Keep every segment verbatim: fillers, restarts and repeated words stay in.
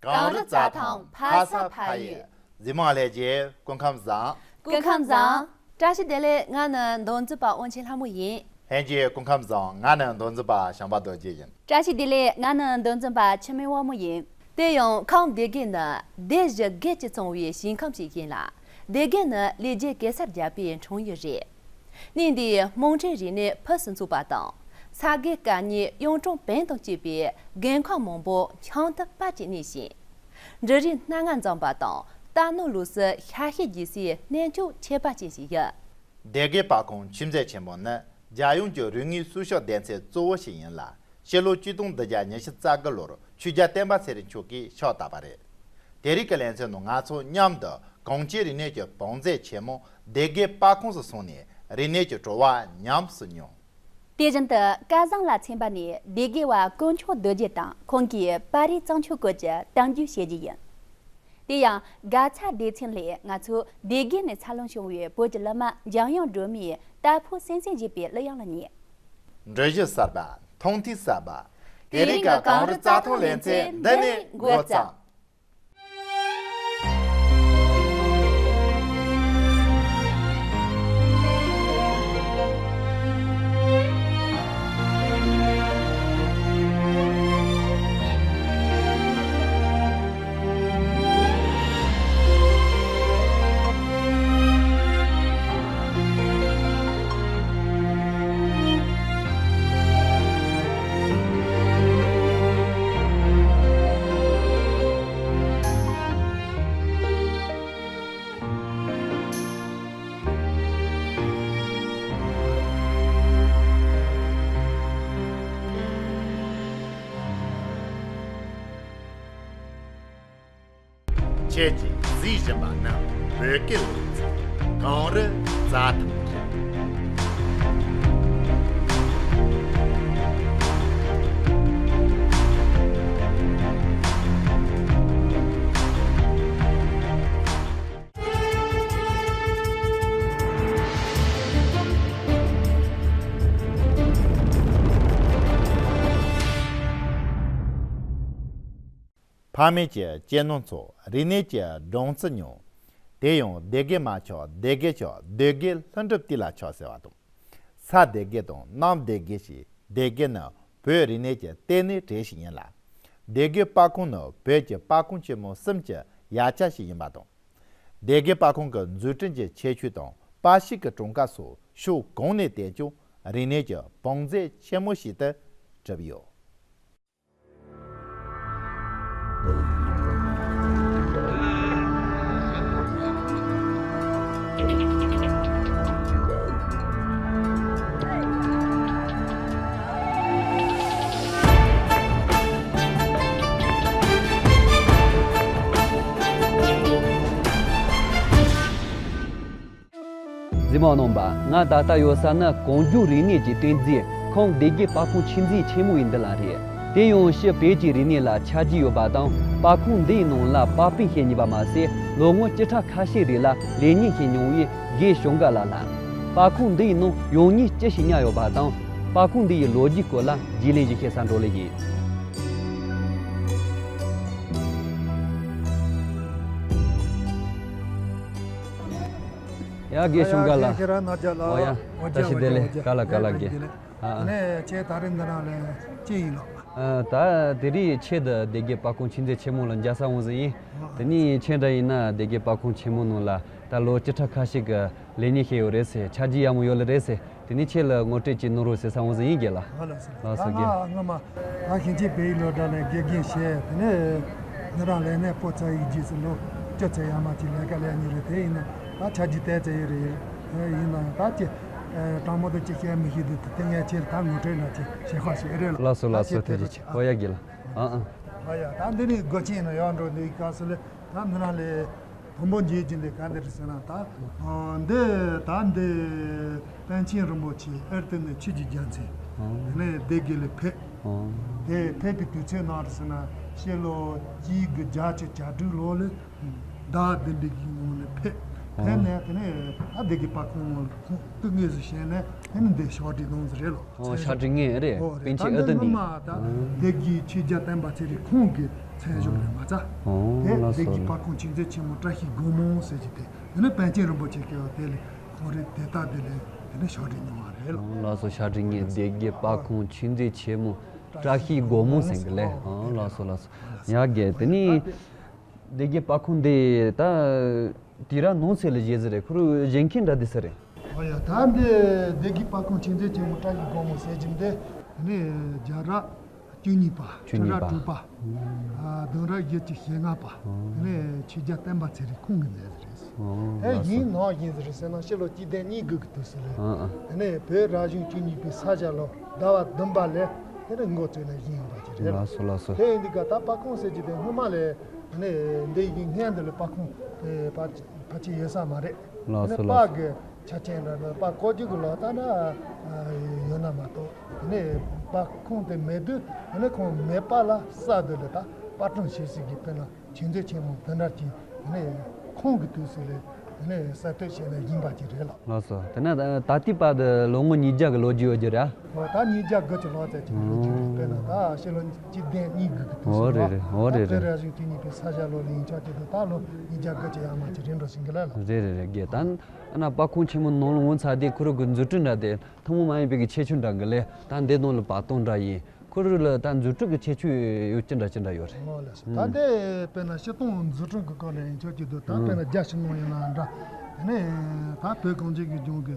གངས་རི་རྩྭ་ཐང་ཕ་ས་ཕ་ཡུལ། གཟིགས་མོ་ལྷན་རྒྱས་སྐུ་ཁམས་བཟང་། སྐུ་ཁམས་བཟང་། བཀྲ་ཤིས་བདེ་ལེགས། ང་ནི་མདོ་འཛིན་པ་དབང་ཆེན་ལྷ་མོ་ཡིན། ལྷན་རྒྱས་སྐུ་ཁམས་བཟང་། ང་ནི་མདོ་འཛིན་པ་བྱམས་པ་རྡོ་རྗེ་ཡིན། བཀྲ་ཤིས་བདེ་ལེགས། ང་ནི་མདོ་འཛིན་པ་འཆི་མེད་དབང་མོ་ཡིན། དེ་ཡང་ཁམས་སྡེ་དགེ་ནི་སྡེ་བཞི་དགེ་བཅུ་ཚང་བའི་ཞིང་ཁམས་ཤིག་ཡིན་ལ། སྡེ་དགེ་ནི་ལས་རྒྱུ་གེ་སར་རྒྱལ་པོའི་འཁྲུངས་ཡུལ་རེད། གནས་འདིའི་རྨོངས་ཁྲོད་རིག་གནས་ཕུན་སུམ་ཚོགས་པ་དང་། ས་དགེ་བཀའ་རྙིང་གཡུང་དྲུང་བོན་དང་བཅས་པའི་དགོན་ཁག་མང་པོ་ཁྱམས་དུ་སྤར་གྱི་གནས་ཤིང་། འབྲུ་རིགས་སྣ་ལྔ་འཛོམས་པ་དང་རྟ་ནོར་ལུག་གསོའི་ཤ་ཤེད་རྒྱས་སའི་གནས་མཆོག་ཁྱད་པར་ཅན་ཞིག་ཡིན། སྡེ་དགེ་པར་ཁང་ཆོས་མཛོད་ཆེན་མོ་ནི་རྒྱལ་ཡོངས་ཀྱི་རིག་དངོས་སྲོག་ཆགས་སྡེ་ཚན་གཙོ་བོ་ཞིག་ཡིན་ལ། ཕྱི་ལོ་ཆིག་སྟོང་བདུན་བརྒྱ་ཉི་ཤུ་རྩ་དགུ་ལོར་ཆོས་རྒྱལ་བསྟན་པ་ཚེ་རིང་མཆོག་གིས་ཕྱག་བཏབ་པ་རེད། དེ་རིང་གི་ལེ་ཚན་ནང་ང་ཚོ་མཉམ་དུ་གངས་ཅན་རིག་གནས་ཀྱི་བང་མཛོད་ཆེན་མོ་སྡེ་དགེ་པར་ཁང་དུ་སོང་ནས་རིག་གནས་ཀྱི་བྲོ་བ་ཉམས་སུ་མྱོང་། དེ་བཞིན་དུ་སྐལ་བཟང་ལ་མཚན་པ་ནས་སྡེ་དགེ་བ་དཀོན་མཆོག་རྡོ་རྗེ་དང་ཁོང་གི་པར་རིས་གཙང་ཆུ་སྐོར་གྱི་གཏམ་རྒྱུད་བཤད་རྒྱུ་ཡིན། དེ་ཡང་དགའ་ཚལ་སྡེ་ཚན་ལས་ང་ཚོ་སྡེ་དགེ་ནས་འཚར་ལོངས་བྱུང་བའི་བོད་ཀྱི་གླུ་མ་འཇམ་དབྱངས་སྒྲོལ་མའི་རྟ་ཕོ་སེང་སེང་ཞེས་པའི་གླུ་དབྱངས་ལ་ཉན། འགྲུལ་བཞུད་གསར་པ། མཐོང་ཐོས་གསར་པ། དེ་རིང་གི་གངས་རི་རྩྭ་ཐང་ལེ་ཚན་འདི་ནས་འགོ་བརྩམས། ཁྱེད་ཀྱིས་གཟིགས་བཞིན་པ་ནི་བོད་སྐད་ལེ་ཚན་གངས་རི་རྩྭ་ཐང་རེད། ཕ་མེས་ཀྱི་གཅེས་ནོར་ཚོ་རིག་གནས་ཀྱི་སྦྲང་རྩི་མྱོང་། དེ་ཡང་སྡེ་དགེ་མ་ཆགས་སྡེ་དགེ་ཆགས། སྡེ་དགེ་ལྷུན་གྲུབ་དུས་ལ་ཆགས་ཟེར་བ་དང་། ས་སྡེ་དགེ་དང་གནམ་སྡེ་དགེ་ཞེས་སྡེ་དགེ་ནི་བོད་རིག་གནས་ཀྱི་ལྟེ་གནས་གྲས་ཤིག་ཡིན་ལ། སྡེ་དགེ་པར་ཁང་ནི་བོད་ཀྱི་པར་ཁང་ཆེན་མོ་གསུམ་གྱི་ཡ་གྱལ་ཞིག་ཡིན་པ་དང་། སྡེ་དགེ་པར་ཁང་གི་འཛུགས་སྐྲུན་གྱི་ཁྱད་ཆོས་དང་པར་ཤིང་གི་གྲངས་ཀ་སོགས་ཕྱོགས་གང་ནས་བལྟས་ཀྱང་རིག་གནས་ཀྱི་བང་མཛོད་ཆེན་མོ་ཞིག་ཏུ་གྲུབ་ཡོད། གཟིགས་མོ་རྣམ་པ། ང་ད་ལྟ་ཡོད་ས་ནི་གངས་ལྗོངས་རིག་གནས་ཀྱི་གཏེར་མཛོད་ཁམས་སྡེ་དགེ་པར་ཁང་ཆོས་མཛོད་ཆེན་མོ་ཡི་འདི་ལ་རེད། དེ་ཡང་ཕྱི་བོད་ཀྱི་རིག་གནས་ལ་ཆ་རྒྱུས་ཡོད་པ་དང་པར་ཁང་འདི་ཡི་ནང་ལ་པར་སྤེལ་བྱེད་ནུས་པ་མ་ཟད་ལོ་ངོ་བཅུ་ཕྲག་ཁ་ཤས་རིང་ལ་ལས་གཉེར་བྱེད་མྱོང་བའི་དགེ་ཞང་དགའ་ལགས་ལ། པར་ཁང་འདི་ཡི་ནང་ཡང་སྙིང་ཅི་ཞིག་ཉར་ཡོད་པ་དང་པར་ཁང་འདི་ཡི་ལོ་རྒྱུས་སྐོར་ལ་རྒྱུས་ལོན་ཞིག་བྱེད་སར་འགྲོ་ལེ་ཡིན། ཡ་དགེ་ཞང་དགའ་ལགས། ཁྱེད་རང་ནང་ཇ་ལ། ཨོ་ཡ། བཀྲ་ཤིས་བདེ་ལེགས། དགའ་ལ་དགའ་ལ་དགེ། ཨ། ནས་ཁྱེད་ད་རིང་འདི་ནང་ལ་ཅི་ཡིན་ལགས། ཨ། ད་དེ་རིང་ཆེད་དུ་སྡེ་དགེ་པར་ཁང་ཆོས་མཛོད་ཆེན་མོ་ལ་མཇལ་སར་འོང་ཟེར་ཡིན། དེ་ནས་ཁྱེད་འདྲ་ཡིན་ན་སྡེ་དགེ་པར་ཁང་ཆེན་མོ་ནང་ལ་ད་ལོ་བཅུ་ཕྲག་ཁ་ཤས་ཀྱི་ལས་གཉེར་བྱས་ཡོད་རེད་ཟེར། ཆ་རྒྱུས་ཡག་མོ་ཡོད་ལེ་རེད་ཟེར། དེ་ནས་ཁྱེད་ལ་ངོ་སྤྲོད་ཅིག་གནང་རོགས་ཟེར་སར་འོང་ཟེར་ཡིན་དགེ་ལགས། ལགས་སོ་དགེ། ང་སྔོན་མ་ད་ཕྱིན་ཆད་བལ་ཡུལ་ལོག་གྲབས་ལ་དགེ་རྒན་བྱས། དེ་ནས་ང་རང་ལས་གནས་སྤོ་ཚར་བའི་རྗེས་སུ་ལོ་བཅུ་ཙམ་ཡར་མར་ཅིག་ལས་ཀ་ལས་མྱོང་རེད། དེ་ཡིན་ན་ད་ཆ་རྒྱུས་དེ་ཙམ་ཡོད་རེད། ཡིན་ན་ཡང་ད་ཅི་དྲང་མོ་དུ་ཅི་བཤད་མི་ཤེས་དུས་དེ་ངས་ཁྱེད་ད་ངོ་སྤྲོད་འདྲ་ཅིག་བྱེད་ཁ་ཤས་རེད་ལགས། ལགས་སོ་ལགས་སོ། ཐུགས་རྗེ་ཆེ། ཨོ་ཡ་དགེ་ལགས། ཨ་ཨ། ཨོ་ཡ། ད་འདི་ནས་སྒོ་ཕྱེ་ནས་ཡར་འགྲོ་དུས་སྐབས་སུ་ལ་ད་འདི་ནང་ལས་དང་པོ་མཇལ་རྒྱུ་འདི་ག་འདི་རེད་ཟེར་ན། ད་འདི་ད་འདི་པཎ་ཆེན་རིན་པོ་ཆེ་ཨེར་ཏེ་ནས་ཆོས་ཀྱི་རྒྱལ་མཚན། ཨོ། དེ་ནས་སྡེ་དགེ་ལ་ཕེབས། ཨོ། དེ་ཕེབས་པའི་དུས་ཚོད་ནང་རེད་ཟེར་ན་ཕྱི་ལོ་གཅིག་དགུ་བརྒྱད་ཅུ་གྱ་དྲུག་ལོ་ལ་ཟླ་བདུན་པའི་གི་ངོ་ལ་ཕེབས། དེ་ནས་དེ་ནས་ད་སྡེ་དགེ་པ་ཁོང་ཁོང་ཏུ་དངོས་སུ་བཤད་ནས་དེ་ནས་འདི་ཕྱག་བྲིས་གནང་ཟིག་རེད་ལོ། ཨོ་ཕྱག་བྲིས་ངེས་རེད། ཨོ་རེད། པཎ་ད་ཆེན་ཨ་འདི་ཏི་ནི་ངོ་མ་ད་སྡེ་དགེ་ཆོས་རྒྱལ་བསྟན་པ་ཚེ་རིང་ཁོང་གི་མཚན་བྱང་རེད་མ་ཚད། ཨོ་དེ་ལགས་སྡེ་སོ་དགེ་ལགས། པ་ཁོང་ཆོས་མཛད་ཆེན་མོ་བཀྲ་ཤིས་སྒོ་མང་ཟེར་གྱི་དེ་དེ་ནས་པཎ་ཆེན་རིན་པོ་ཆེ་གིས་དེ་ལས་ཁོང་རེད་དེ་ད་དེ་ལས་དེ་ནས་ཕྱག་བྲིས་གནང་བ་རེད་ལོ། ཨོ་ལགས་སོ། ཕྱག་བྲིས་ངེས་སྡེ་དགེ་པ་ཁོང་ཆོས་མཛད་ཆེན་མོ་བཀྲ་ཤིས་སྒོ་མང་ཟེར་གི་ལས། ཨོ་ལགས་སོ་ལགས་སོ། ཡ་གི་དེ་ནི་སྡེ་དགེ་པ་ཁོང་འདི་ད་དུས་རབས་ནང་ཚོད་ལ་བཞེས་ཟིག་རེད། ཁོ་རང་བཞེངས་མཁན་འདྲ་འདི་ས་རེད། ཨོ་ཡ། ད་འདི་སྡེ་དགེ་པ་ཁོང་ཆོས་མཛད་ཆེན་མོ་བཀྲ་ཤིས་སྒོ་མང་ཟེར་གྱི་འདི་ནི་རྒྱལ་རབས་བཅུ་གཉིས་པ། བཅུ་གཉིས་པ། ཁྲི་རབས་དྲུག་པ། ཨ་གདུང་རབས་བཞི་བཅུ་ཞེ་ལྔ་པ། ཨོ་དེ་ནས་ཆོས་རྒྱལ་བསྟན་པ་ཚེ་རིང་ཁོང་གིས་མཛད་ཟིག་རེད། ཨོ་དེ་ལགས་སོ། ཡིན་ནམ་ཡིན་ཟིག་རེད་ཟེར་ན་ཕྱི་ལོ་གཅིག་བདུན་གཉིས་དགུ་གི་དུས་སུ་ལས། ཨ་ཨ། དེ་ནས་བོད་རབ་བྱུང་བཅུ་གཉིས་པའི་ས་བྱ་ལོ་ཟླ་བ་བདུན་པ་ལས་དེ་ནས་འགོ་བཙུགས་ནས་བཞེངས་པ་ཅིག་རེད། ལགས་སོ་ལགས་སོ། དེ་ཡིན་དུས་ཀ་ད་པ་ཁོང་ཟེར་གྱི་དེ་སྔོན་མ་ལས་དེ་ནས་འདི་ཡི་སྔོན་དུ་ལས་པ་ཁོང་དེ་ཕལ་ཕལ་ཆེར་ཡོད་ས་མ་རེད། ལགས་སོ་དེ་ནས་ལགས་པ་སོ། གི་ཆ་རྐྱེན་འདྲ་ནི་པ་བཀོད་རྒྱུད་ཀྱི་ལོ་ལྟར་ན་ཡོད་ན་མ་གཏོགས་དེ་ནས་པ་ཁོང་དེ་མེད་དུས་དེ་ནས་ཁོང་མེད་པ་ལ་ས་དེ་ལས་ད་པར་སྐྲུན་བྱེད་སྲིད་ཀྱི་དཔེར་ན་ཆོས་མཛད་ཆེན་མོ་དེ་འདྲ་ཅིག་དེ་ནས་ཁོང་གི་དུས་སུ་ལས་དེ་ནས་གསར་གཏོད་བྱས་ནས་བཞེངས་པ་ཅིག་རེད་ལགས། ལགས་སོ། དེ་ན་ད་ལྟ་དུས་པ་དེ་ལོ་ངོ་ཉིས་བརྒྱ་གི་ལོ་རྒྱུས་ཡོད་རྒྱུ་རེད། ཨོ་ད་ཉིས་བརྒྱ་དགུ་བཅུ་ལོ་ཙམ་ཅིག་ལོ་རྒྱུས་རེད། དཔེར་ན་ད་ཕྱི་ལོ་གཅིག་བདུན་གཉིས་དགུ་གི་དུས་སུ་ཨོ་རེད་རེད། ཨོ་རེད་རེད། ད་བོད་རབ་བྱུང་བཅུ་གཉིས་པའི་ས་བྱ་ལོ་ལ་ཡིན་ཆོག་ཅིག་འདུག་ད་ལོ་ཉིས་བརྒྱ་དགུ་བཅུ་ཡར་མར་ཅིག་རེད་འགྲོ་ཟིན་གི་ལ་ལ། རེད་རེད་རེད། དགེ་ད་ཨ་ན་པ་ཁོང་ཆེན་མོ་ནང་ལ་འོང་ཚར་དེ་ཁོ་རང་གི་མཛུབ་སྤྲིན་འདྲ་དེ་ཐུན་མོང་མ་ཡིན་པའི་གི་ཁྱད་ཆོས་འདྲ་གི་ལས་ད་འདི་ནང་ལ་པར་སྟོན་འདྲ་ཡིན། ཁོ་རང་ལ་ད་མཛུབ་སྤྲིན་གྱི་ཁྱད་ཆོས་ཡོད་ཅི་འདྲ་ཅི་འདྲ་ཡོད་རེད། ཨོ་ལགས་སོ། ད་ལྟའི་དཔེར་ན་སྤྱིར་བཏང་མཛུབ་སྤྲིན་གྱི་སྐོར་ལ་ཡིན་ཆོག་ཅིག་འདུག་ད་དཔེར་ན་རྒྱ་ཕྱི་ནང་ཡིན་ན་འདྲ། དེ་ནས་ད་བོད་གངས་ཅན་གྱི་ལྗོངས་ཀྱི་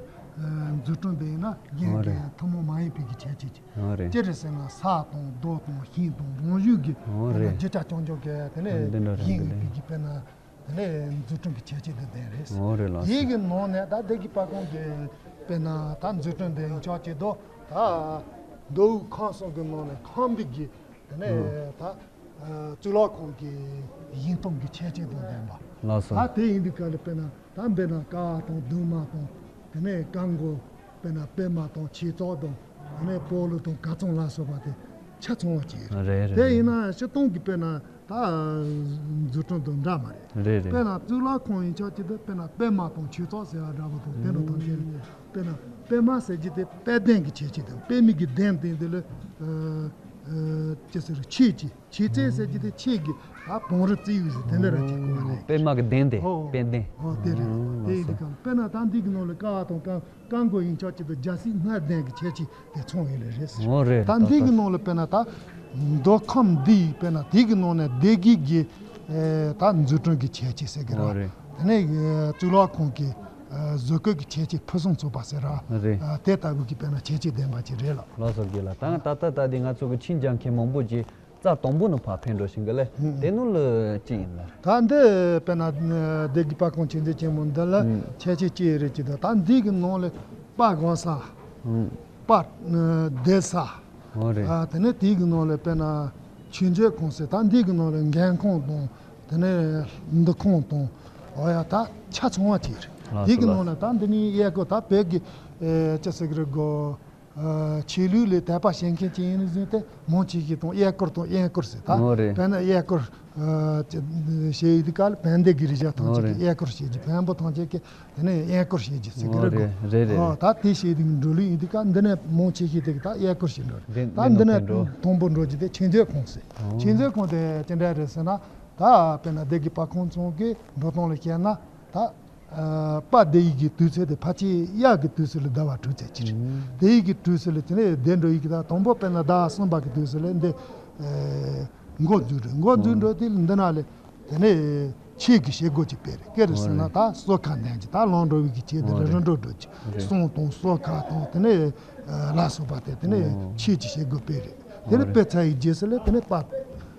མཛུབ་སྤྲིན་དེ་ཡིན་ན་རྒྱན་ཨོ་རེད། གྱི་ཐུན་མོང་མ་ཡིན་པའི་གི་ཁྱད་ཆོས་ཅིག་ཨོ་རེད། ཅི་རེད་ཟེར་ན་ས་དང་རྡོ་དང་ཤིང་དང་རང་བཞིན་གྱི་ཨོ་དཔེར་ན་རྒྱུ་ཆ་རྐྱང་རྐྱང་གི་དེ་ནས་འདི་འདྲ་རེད། བཞེངས་འདི་ཡོད་པའི་རེད། གི་དཔེར་ན། དེ་ནས་མཛུབ་སྤྲིན་གྱི་ཁྱད་ཆོས་དེ་ལྡན་རེད། ཨོ་རེད་ལགས་སོ། དེའི་གི་ནང་ནས་ད་སྡེ་དགེ་པ་ཁོང་གི་དཔེར་ན་ད་མཛུབ་སྤྲིན་དེ་ཡིན་ཆོག་ཅིག་འདུག་ད་མདོ་དབུས་ཁམས་གསུམ་གྱི་ནང་ནས་ཁམས་པའི་གི་དེ་ནས་ཨོ་ད་གཙུག་ལག་ཁང་གི་བཞེངས་སྟངས་ཀྱི་ཁྱད་ཆོས་དང་ལྡན་པ། ལགས་སོ། ད་དེ་ཡིན་དུས་ག་ལ་དཔེར་ན་ད་འབད་ན་ཀ་བ་དང་གདུང་མ་དང་དེ་ནས་ཀ་མགོ་དཔེར་ན་པད་མ་དང་ཆོས་ཚོགས་དང་དེ་ནས་སྤོ་ལོ་དང་གར་ཚང་ལ་སོགས་པ་དེ་ཆ་ཚང་བ་ཅིག་རེད། རེད་རེད། དེ་ཡིན་ན་སྤྱིར་བཏང་གི་དཔེར་ན། ད་མཛུབ་སྤྲིན་དང་འདྲ་མ་རེད། རེད་རེད། དཔེར་ན་གཙུག་ལག་ཁང་ཡིན་ཆོག་ཅིག་འདུག་དཔེར་ན་པད་མ་དང་ཆོས་ཚོགས་ཟེར་བ་འདྲ་པོ་དང་དེ་འདྲ་དང་དེ་རེད། དཔེར་ན་པད་མ་ཟེར་གྱི་དེ་པད་གདན་གྱི་ཁྱད་ཆོས་དང་པད་མའི་གི་གདན་དེ་འདི་ལ་ཨ་ཨ་ཅི་ཟེར་ཆོས་ཀྱི་ཆོས་རྩེ་ཟེར་གྱི་དེ་ཆོས་ཀྱི་ད་བང་རིམ་བརྩིགས་ཡོད་ཟེར་དེ་འདྲ་ར་ཅིག་གོ་བ་རེད། པད་མ་གི་གདན་དེ་ཨོ་པད་གདན། ཨོ་དེ་རེད། ཨོ་དེ་ཡིན་དུས་ཀ་དཔེར་ན་ད་འདི་གི་ནང་ལ་ཀ་བ་དང་ཀ་ཀ་མགོ་ཡིན་ཆོག་ཅིག་འདུག་རྒྱལ་སྲིད་སྔགས་ལྡན་གྱི་ཁྱད་ཆོས་དེ་ཚང་ཡོད་ལེ་རེད་ཟེར། འོ་རེད། ད་འདི་གི་ནང་ལ་དཔེར་ན་ད་མདོ་ཁམས་འདི་དཔེར་ན་དེ་གི་ནང་ནས་སྡེ་དགེ་གི་ཨེ་ད་མཛུབ་སྤྲིན་གྱི་ཁྱད་ཆོས་ཟེར་གི་ར། འོ་རེད། དེ་ནས་ཨེ་གཙུག་ལག་ཁང་གི་ཨེ་བཟོ་བཀོད་ཀྱི་ཁྱད་ཆོས་ཕུན་སུམ་ཚོགས་པ་ཟེར་ར། རེད། ཨེ་དེ་ལྟ་བུ་གི་དཔེར་ན་ཁྱད་ཆོས་ལྡན་པ་ཅིག་རེད་ལ། ལགས་སོ་དགེ་ལགས། ད་ད་ལྟ་ད་འདི་ང་ཚོ་གི་ཆིངས་འཇགས་མཁན་མང་པོ་ཅིག་རྩ་དང་པོ་ནས་ཕར་འཕེན་འགྲོ་བཞིན་གི་ལས། ཧུམ། དེ་ནང་ལ་ཅི་ཡིན་ལ། ད་འདི་དཔེར་ན་སྡེ་དགེ་པ་ཁོང་ཆོས་མཛད་ཆེན་མོ་འདི་ལ་ཧུམ། ཁྱད་ཆོས་ཅི་ཡོད་རེད་ཅེ་ན་ད་འདི་གི་ནང་ལ་པར་དགོན་ས། ཧུམ། པར་སྡོད་ས། འོ་རེད། ཨ་དེ་ནས་དེ་གི་ནང་ལ་དཔེར་ན་ཆོས་མཛོད་ཁང་ཟེར་ད་འདི་གི་ནང་ལ་འགན་ཁང་དང་དེ་ནས་འདུ་ཁང་དང་འོ་ཡ་ད་ཆ་ཚང་བ་ཅིག་རེད། ལགས་སོ། དེ་གི་ནང་ལ་ད་འདི་ནས་གཡས་སྐོར་ད་བོད་ཀྱི་ཨེ་ཅི་ཟེར་གི་རེད་གོ། ཨ་ཆོས་ལུགས་ལ་དད་པ་བྱེད་མཁན་ཅིག་ཡིན་ཟིན་ཏེ་མང་ཆེ་ཤོས་དང་གཡས་སྐོར་དང་གཡོན་སྐོར་ཟེར་ད། འོ་རེད། དཔེར་ན་གཡས་སྐོར་ཨ་ཅི་བྱེད་ཡི་དུས་སྐབས་ལ་བན་དེ་གི་རིགས་ཅག་ཐམས་ཅད་ཀྱིས་གཡས་སྐོར་བྱེད་ཀྱི་བོན་པོ་ཐམས་ཅད་ཀྱིས་དེ་ནས་གཡོན་སྐོར་བྱེད་ཀྱི་ཟེར་གི་འོ་རེད་གོ། རེད་རེད་ཨོ་རེད། ད་དེ་བྱེད་དུས་འགྲོ་ལུགས་ཡིན་དུས་སྐབས་འདི་ནས་མང་ཆེ་ཤོས་དེ་གི་ད་གཡས་སྐོར་བྱེད་འགྲོ་རེད། འདི་ད་འདི་འདི་ནས་ནང་འཕེན་འགྲོ། དང་པོ་འགྲོ་རྒྱུ་དེ་ཆོས་མཛོད་ཁང་ཟེར། ཨོ། ཆོས་མཛོད་ཁང་དེ་ཅི་འདྲ་རེད་ཟེར་ན་ད་དཔེར་ན་སྡེ་དགེ་པ་ཁོང་ཚོ་གི་འགྲོ་སྟངས་ལ་བཤད་ན་ད། ཨ་པར་སྡོད་ཡི་གི་དུས་ཚོད་དེ་ཕལ་ཆེར་དབྱར་གྱི་དུས་སུ་ལ་ཟླ་བ་དྲུག་ཙམ་ཅིག་རེད། ཨུམ། དེ་ཡི་གི་དུས་སུ་ལ་དེ་ནས་བསྡད་འགྲོ་ཡི་གི་ད་དང་པོ་དཔེར་ན་ཟླ་བ་གསུམ་པ་གི་དུས་སུ་ལ་འདི་ཨེ་འགོ་འཛུགས་རེད། འགོ་འཛུགས་འགྲོ་དུས་ལ་འདི་ན་ལ་དེ་ནས་ཆོས་ཀྱི་བྱེད་སྒོ་ཅིག་སྤེལ་རེད། སྐད་རེད་ཟེར་ན་ད་གསོལ་ཁ་འདོན་གྱི་ད་ལམ་འགྲོ་བའི་གི་ཆེད་དུ་ལ་རིམ་གྲོ་འགྲོ་གི་གསུང་དང་གསོལ་ཁ་དང་དེ་ནས་ལ་སོགས་པ་དེ་དེ་ནས་ཆོས་ཀྱི་བྱེད་སྒོ་སྤེལ་རེད། དེ་ནས་སྤེལ་ཚར་ཡི་རྗེས་སུ་ལས་དེ་ནས་པར་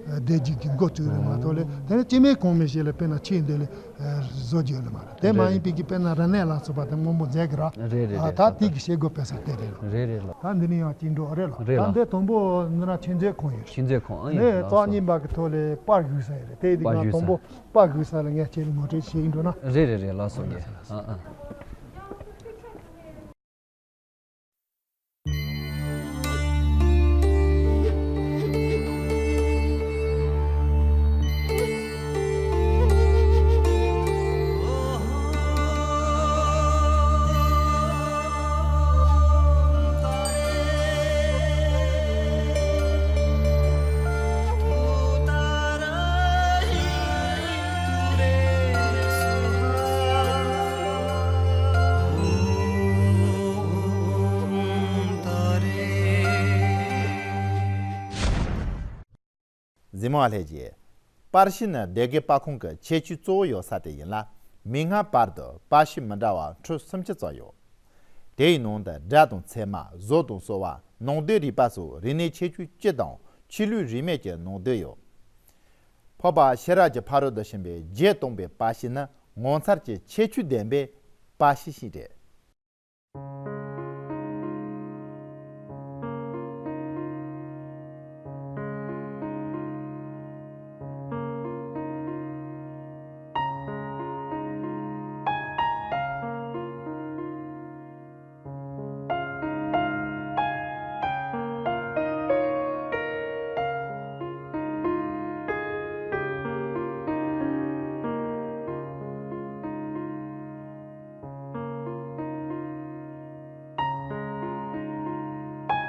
བསྡད་རྒྱུ་གི་འགོ་བཙུགས་རེད་མ་གཏོགས་ལས་དེ་ནས་སྐྱེ་དམན་གང་མི་ཞིག་ལ་དཔེར་ན་ཆོས་འདི་ལས་བཟོ་རྒྱུ་ལ་མ་རེད། དེ་མ་ཡིན་པའི་གི་དཔེར་ན་རིག་གནས་ལ་སོགས་པ་དེ་མང་པོ་མཛད་གི་ར། རེད་རེད། ཨ་རེད། ད་དེ་གི་བྱེད་སྒོ་སྤེལ་ས་དེ་རེད་ལ། རེད་རེད་ལ། ད་འདི་ནས་ཡང་ཅིག་འགྲོ་རེད་ལ། རེད་ལ། ད་འདི་དང་པོ་འདི་ན་ཆོས་མཛད་ཁང་ཡོད། ཆོས་མཛད་ཁང་ཨང་ཡིན་ནས་ལགས་རྩ་སོ། གཉིས་པ་གི་ཐོག་ལས་པར་བཞུགས་ས་ཡོད་རེད། དེ་དེ་པར་ག་བཞུགས་ས། དང་པོ་པར་བཞུགས་ས་ལ་ངས་ཁྱེད་ལ་ངོ་སྤྲོད་བྱེད་ཡིན་འགྲོ་ན། རེད་རེད་རེད་ལགས་སོ། ཨང་ཡིན་ལགས་སོ། ཨང་ཨང་། གཟིགས་མོ་བ་ལྷན་རྒྱས། པར་ཤིང་ནི་སྡེ་དགེ་པར་ཁང་གི་ཁྱད་ཆོས་གཙོ་བོ་ཡོད་ས་དེ་ཡིན་ལ། མིག་སྔར་བར་དུ་པར་ཤིང་མི་འདྲ་བ་ཁྲི་སུམ་ཅུ་ཙམ་ཡོད། དེའི་ནང་དུ་སྒྲ་དང་ཚེར་མ། བཟོ་དང་གསོ་བ། ནང་དོན་རིག་པ་སོགས་རིག་གནས་ཁྱད་ཆོས་སྤྱི་དང་ཆོས་ལུགས་རིས་མེད་ཀྱི་ནང་དོན་ཡོད། འཕགས་པ་ཤེས་རབ་ཀྱི་ཕ་རོལ་ཏུ་ཕྱིན་པའི་རྒྱན་སྟོན་པའི་པར་ཤིང་ནི་ངོ་མཚར་གྱི་ཁྱད་ཆོས་ལྡན་པའི་པར་ཤིང་ཞིག་རེད།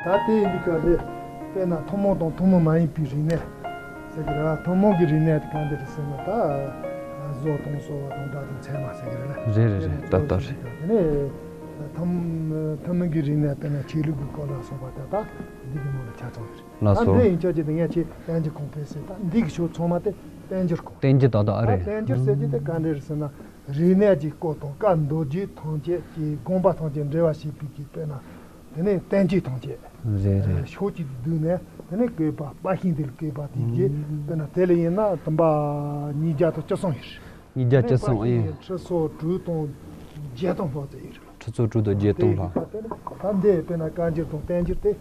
ད་དེ་ཡིན་དུས་སྐབས་ལ་དཔེར་ན་ཐུན་མོང་དང་ཐུན་མོང་མ་ཡིན་པའི་རིག་གནས་ཟེར་གི་རེད། ཐུན་མོང་གི་རིག་གནས་དེ་གང་དེ་རེད་ཟེར་ན། ད་བཟོ་དང་གསོ་བ་དང་སྒྲ་དང་ཚད་མ་ཟེར་གི་རེད་ལ། རེད་རེད་རེད། ཏག་ཏག་རེད། དེ་ནས་ཐུན་ཐུན་མོང་གི་རིག་གནས་དཔེར་ན་ཆོས་ལུགས་ཀྱི་སྐོར་ལ་སོགས་པ་དེ་དག་འདི་གི་ནང་ལ་ཆ་ཚང་ཡོད་རེད། ལགས་ད་སོ། འདི་ཡིན་ཆོག་ཅིག་དེ་ངས་ཆེས་བསྟན་འགྱུར་ཁུངས་དཔེ་ཟེར། ད་འདི་གི་ཕྱོགས་ཚང་མ་དེ་བསྟན་འགྱུར་ཁུངས། བསྟན་འགྱུར་ཏག་ཏག་ཨ་རེད། ད་བསྟན་འགྱུར་ཟེར་གྱི་དེ་ག་འདྲ་རེད་ཟེར་ན། རིག་གནས་ཀྱི་སྐོར་དང་བཀའ་མདོ་རྒྱུད་ཐམས་ཅད་ཀྱི་དགོངས་པ་ཐམས་ཅད་འགྲེལ་བ་བྱེད་པའི་གི་དཔེར་ན་དེ་ནས་བསྟན་བཅོས་ཐམས་ཅད། རེད་རེད། ཕྱོགས་གཅིག་ཏུ་བསྡུས་ནས་དེ་ནས་བཀོད་པ། པར་ཤིང་དེ་ལ་བཀོད་པ་དེ་གྱིས་དཔེར་ན་དེ་ལ་ཡིན་ན་དུམ་པ་ཉིས་བརྒྱ་དང་བཅུ་གསུམ་ཡོད་རེད། ཉིས་བརྒྱ་བཅུ་གསུམ་ཨེ། ཁྲི་ཚོ་དྲུག་དང་བརྒྱད་སྟོང་ལྷག་ཙམ་ཡོད་རེད། ཁྲི་ཚོ་དྲུག་དང་བརྒྱད་སྟོང་ལྷག། ད་འདི་དཔེར་ན་བཀའ་འགྱུར་དང་བསྟན་འགྱུར་དེ་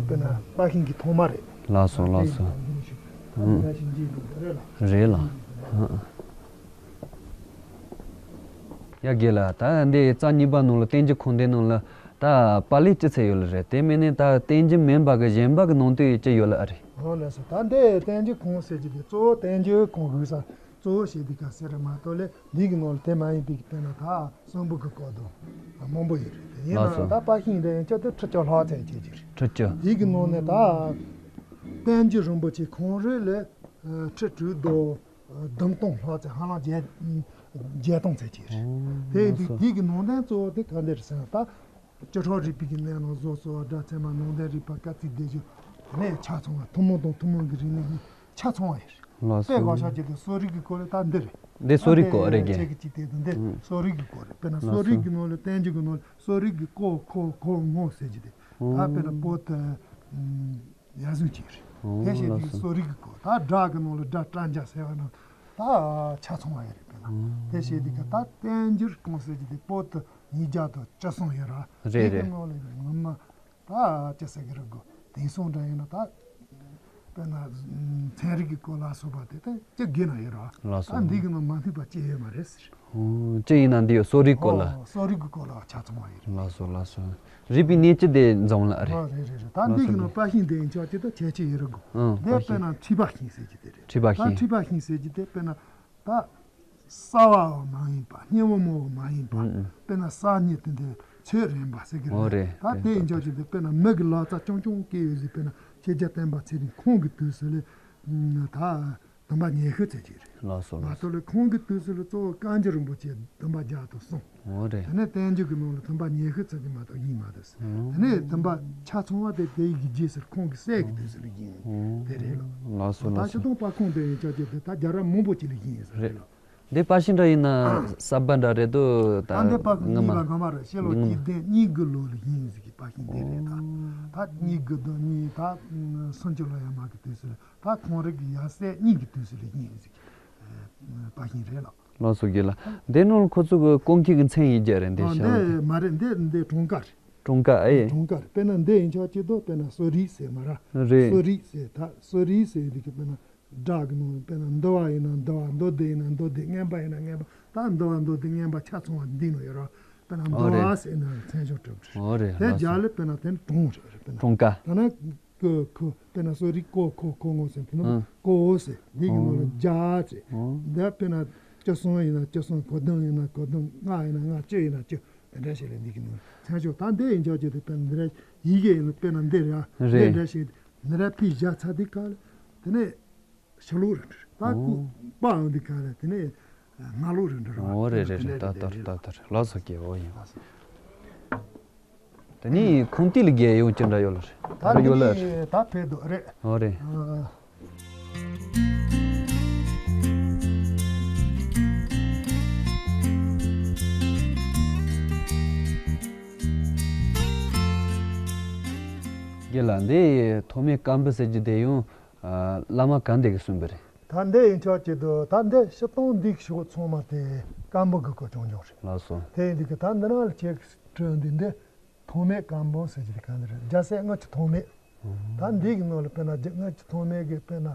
དཔེར་ན་པར་ཤིང་གི་ཐོག་མ་རེད། ལགས་སོ་ལགས་སོ། རེད་ལ། ཡ་རྒན་ལགས། ད་འདི་རྩ་གཉིས་པ་ནང་ལ་བསྟན་འགྱུར་ཁུངས་འདི་ནང་ལ་ད་པར་ལེབ་ཅི་ཚད་ཡོད་ལ་རེད། དེ་མིན་ནས་ད་བསྟན་འགྱུར་མིན་པ་གི་གཞན་པ་གི་ནང་དོན་ཅི་ཡོད་ལ་ཨ་རེད། ཨོ་ལགས་སོ། ད་འདི་བསྟན་འགྱུར་ཁུངས་ཟེར་གྱི་དེ་གཙོ་བོ་བསྟན་འགྱུར་ཁུངས་དགོས་ས། གཙོ་བོ་བཤད་དུས་ཀ་ཟེར་མ་གཏོགས་ལས་འདི་གི་ནང་ལ་དེ་མ་ཡིན་པའི་གི་དཔེར་ན་ད་གསོན་པོ་གི་སྐོར་དང་མང་པོ་ཡོད་རེད། དེ་ཡིན་ན་ལགས་སོ། ད་པར་ཤིང་འདི་ཡན་ཆད་དུ་ཁྲི་བཅུ་ལྷག་ཙམ་བྱེད་ཀྱི་རེད། ཁྲི་བཅུ། འདི་གི་ནང་ནས་ད་བསྟན་འགྱུར་རིན་པོ་ཆེ་ཁོང་རང་ལས་ཁྲི་དྲུག་དང་བདུན་སྟོང་ལྷག་ཙམ། ཧ་ལམ་བརྒྱད་བརྒྱད་སྟོང་ཙམ་ཅིག་རེད། དེ་ཡིན་དུས་ལགས་སོ། འདི་གི་ནང་དོན་གཙོ་བོ་དེ་ག་འདྲ་རེད་ཟེར་ན། ད་སྤྱི་སྒྲོག་རིག་པའི་གི་གནས་ལ་བཟོ་གསོ་བ། སྒྲ་ཚད་མ། ནང་དོན་རིག་པ། སྐར་རྩིས་སྡེབ་སྦྱོར། དེ་ནས་ཆ་ཚང་བ། ཐུན་མོང་དང་ཐུན་མོང་གི་རིག་གནས་གཉིས་ཆ་ཚང་བ་ཡིན། ལགས་སོ། དཔེ་བཞག་ཅིག་དེ་གསོ་རིག་གི་སྐོར་ལ་ད་འདི་རེད། འདི་གསོ་རིག་སྐོར་རེད་རྒན། ཁྱེད་ཀྱི་ཅིག་དེ་དང་འདི་ཨུ། གསོ་རིག་གི་སྐོར་རེད། དཔེར་ན་ལགས་གསོ་རིག་སོ། གི་ནང་ལ་བསྟན་འགྱུར་གི་ནང་ལ་གསོ་རིག་གི་ཀོ་ཁོ་གོ་ངོ་ཟེར་གྱི་དེ། ད་དཔེར་ན་པོ་ཏི་ཡ་ཟུང་ཅིག་རེད། ཨོ་དེ་བྱས་ལགས་དུས་སོ། གསོ་རིག་གི་སྐོར། ད་སྒྲ་གི་ནང་ལ་སྒྲ་སྒྲ་འཇགས་ཟེར་བ་ན་ད་ཆ་ཚང་བ་ཡིན་རེད། དཔེར་ན་ཨོ་དེ་བྱས་དུས་ཀ་ད་བསྟན་འགྱུར་ཁུངས་ཟེར་གྱི་དེ་པོ་ཏི་ཉིས་བརྒྱ་དང་བཅུ་གསུམ་ཡོད་ར། རེད་དེ་གི་རེད། ནང་ལ་ངོ་མ་ད་ཅི་ཟེར་གི་རེད་གོ། དེང་སང་འདྲ་ཡིན་ན་ད་དཔེར་ན་ཚན་རིག་གི་སྐོར་ལ་སོགས་པ་དེ་ད་ཅི་དགོས་ན་ཡོད་ར། ལགས་སོ། ད་འདི་གི་ནང་མ་མཐུན་པ་ཅི་ཡོད་མ་རེད་ཟེར། ཨོ། ཅི་ཡིན་ན་འདི་ཡོད། གསོ་རིག་སྐོར་ལ། ཨོ། གསོ་རིག་གི་སྐོར་ལ་ཆ་ཚང་བ་ཡིན། ལགས་སོ་ལགས་སོ། རིག་པའི་གནས་ཅི་དེ་འཛོམས་ལ་རེད། ཨོ་རེད་རེད་རེད། ད་འདི་གི་ནང་པར་ཤིང་དེ་ཡིན་ཆོག་ཅི་ད་ཁྱད་ཆོས་ཡོད་རེད་གོ། ཨང་། དེ་པར་ཤིང་། དཔེར་ན་མཁྲིས་པ་ཤིང་ཟེར་གྱི་དེ་རེད། མཁྲིས་པ་ད་ཤིང་། མཁྲིས་པ་ཤིང་ཟེར་གྱི་དེ་དཔེར་ན་ད་གསར་བའང་མ་ཡིན་པ། སྙན་པོ་མོ་མ་ཡིན་པ། ཨང་ཨང་། དཔེར་ན་གསར་རྙིང་དེ་འདྲའི་ཚོད་རན་པ་ཟེར་གྱི་ཨོ་རེད། རེད། ད་དེ་ཡིན་ཆོག་ཅི་དེ་དཔེར་ན་མི་གི་ལག་རྩལ་རྐྱང་རྐྱང་སྐྱེས་ཡོད་ཟིག། དཔེར་ན་ཆོས་རྒྱལ་བསྟན་པ་ཚེ་རིང་ཁོང་གི་དུས་སུ་ལས་ད་བདུན་པ་ཉི་ཤུ་ཙམ་ཅིག་རེད། ལགས་སོ་ལགས་སོ། མ་གཏོགས་ལས་ཁོང་གི་དུས་སུ་ལ་གཙོ་བོ་བཀའ་འགྱུར་རིན་པོ་ཆེ་བདུན་པ་བརྒྱ་དང་གསུམ། འོ་རེད། དེ་ནས་བསྟན་འགྱུར་གྱི་ནང་ལ་བདུན་པ་ཉི་ཤུ་ཙམ་ཅིག་མ་གཏོགས་ཡིན་མ་འདུག། འོ། དེ་ནས་བདུན་པ་ཆ་ཚང་བ་དེ་དེ་ཡི་གི་རྗེས་སུ་ཁོང་གི་སྲས་ཀྱི་དུས་སུ་ལ་ཡིན། འོ། དེ་རེད་ལ། ལགས་སོ་ད་ལགས་སོ། སྤྱི་དང་པར་ཁུངས་དེ་ཡིན་ཆོག་ཅི་དེ་ད་རྒྱལ་རབས་མང་པོ་ཅིག་ལ་ཡིན་ཟེར་རེད། རེད་ལ། འདི་པར་ཤིང་འདྲ་ཡིན་ན་གསར་པ་འདྲ་རེད་འདུག། ད་ད་འདི་པར་ཁུངས་ངོ་མ་གཉིས་པ་སྔ་མ་རེད། ཕྱི་ལོ་ངོ་མ་གཅིག་སྟོང་གཉིས་དགུ་ལོ་ལ་ཡིན་ཟེར་གི་པར་ཤིང་འདི་རེད། ད་ད་གཉིས་དགུ་དང་གཉིས་ད་སུམ་ཅུ་ལོ་ཡར་མར་གི་དུས་སུ་ལ། ད་ཁོང་རང་གི་ཡབ་སྲས་གཉིས་ཀྱི་དུས་སུ་ལ་ཡིན་ཟིག། ཨ། པར་ཤིང་རེད་ལགས། ལགས་སོ་རྒན་ལགས། འདི་ནང་ལ་ཁོ་ཚོ་གི་སྐུ་མཁྱེན་གྱི་མཚན་ཡིན་རྒྱུ་རེད། འདི་ཨ། ཤར་འདི་མ་རེད། འདི་འདི་གྲངས་ཀ་རེད། གྲངས་ཀ་ཨེ། གྲངས་ཀ་རེད། དཔེར་ན་འདི་ཡིན་ཆོག་ཅི་དོ། དཔེར་ན་གསོ་རིག་ཟེར་མ་ར། རེད། གསོ་རིག་ཟེར། ད་གསོ་རིག་ཟེར་འདི་གི་དཔེར་ན་སྒྲ་གི་ནང་དཔེར་ན་འདུལ་བ་ཡིན་ན་འདུལ་བ། མདོ་སྡེ་ཡིན་ན་མདོ་སྡེ། མངོན་པ་ཡིན་ན་མངོན་པ། ད་འདུལ་བ་མདོ་སྡེ་མངོན་པ་ཆ་ཚང་བ་འདི་ནང་ཡོད་ར། དཔེར་ན་འདུལ་བ་ཟེར་ན་མཚན་བྱང་གྲུབ་རེད། འོ་རེད། དེ་ལགས་སོ། རྒྱ་ལ་དཔེར་ན་དེ་ནི་གྲངས་རེད། དཔེར་ན་གྲངས་ཀ། ད་ན། ཀོ་ཁོ། དཔེར་ན་གསོ་རིག་ཀོ་ཁོ་ཁོ་ངོ་ཟེར་དུས་ན། ཨང་། ཀོ་ཟེར། འདི་གི་ནང་ལ་ཨང་། བརྒྱ་ཟེར། ཨང་། འདི་དཔེར་ན་བཅུ་གསུམ་ཡིན་ན་བཅུ་གསུམ། གོ་བདུན་ཡིན་ན་གོ་བདུན། ལྔ་ཡིན་ན་ལྔ། བཅུ་ཡིན་ན་བཅུ། དེ་འདྲ་ཞིག་ལས་འདི་གི་ནང་མཚན་བྱང་། ད་འདི་ཡིན་ཆོག་ཅི་དེ་དཔེར་ན་འདི་ར་ཡི་གེ་ཡིན་ན་དཔེར་ན་འདི་ར། རེད། འདི་འདྲ་ཞིག་འདི་ར་ཕི་བཞག་ཚར་དུས་སྐབས་ལ་དེ་ནས་ཕྱི་ལོགས་རེད་འགྲོ། ད་ཨོ། ཀོ་པ་འོང་དུས་སྐབས་ལ་དེ་ནས་སྔ་ལོགས་རེད་འགྲོ། ཨོ་རེད་རེད་རེད། ད་ལྟར་ད་ལྟར། ལགས་སོ་རྒན། འོ་ཡིན། ལགས་སོ། དེ་ནི་ཁུངས་ཐིག་ལ་རྒྱལ་ཡོང་ཅི་འདྲ་ཡོད་ལ་རེད། ད་ཡོད་ལ་རེད། ད་ཕེབས་འདུག་རེད། འོ་རེད། ཨ། རྒན་ལགས། འདི་ཐོགས་མེད་སྐམ་པོ་ཟེར་རྒྱུ་དེ་ཡང་ཨ་བླ་མ་ག་འདི་གིས་གསུངས་པ་རེད། ད་འདི་ཡིན་ཆོག་ཅིག་འདུག་ད་འདི་སྤྱིར་བཏང་འདི་ཞོག་ཚང་མ་དེ་སྐམ་པོ་གི་སྐོར་ཆུང་ཆུང་རེད། ལགས་སོ། དེ་ཡིན་དུས་ཀྱི་ད་འདི་ནང་ལ་ཁྱེད་ཀྱིས་སྤྲོད་འདི་འདི་ཐོགས་མེད་སྐམ་པོ་ཟེར་རྒྱུ་དེ་ག་འདི་རེད། རྒྱལ་སྲས་དངུལ་གྱི་ཐོགས་མེད། ད་འདི་གི་ནང་ལ་དཔེར་ན་རྒྱ་དངུལ་གྱི་ཐོགས་མེད་ཀྱི་དཔེར་ན་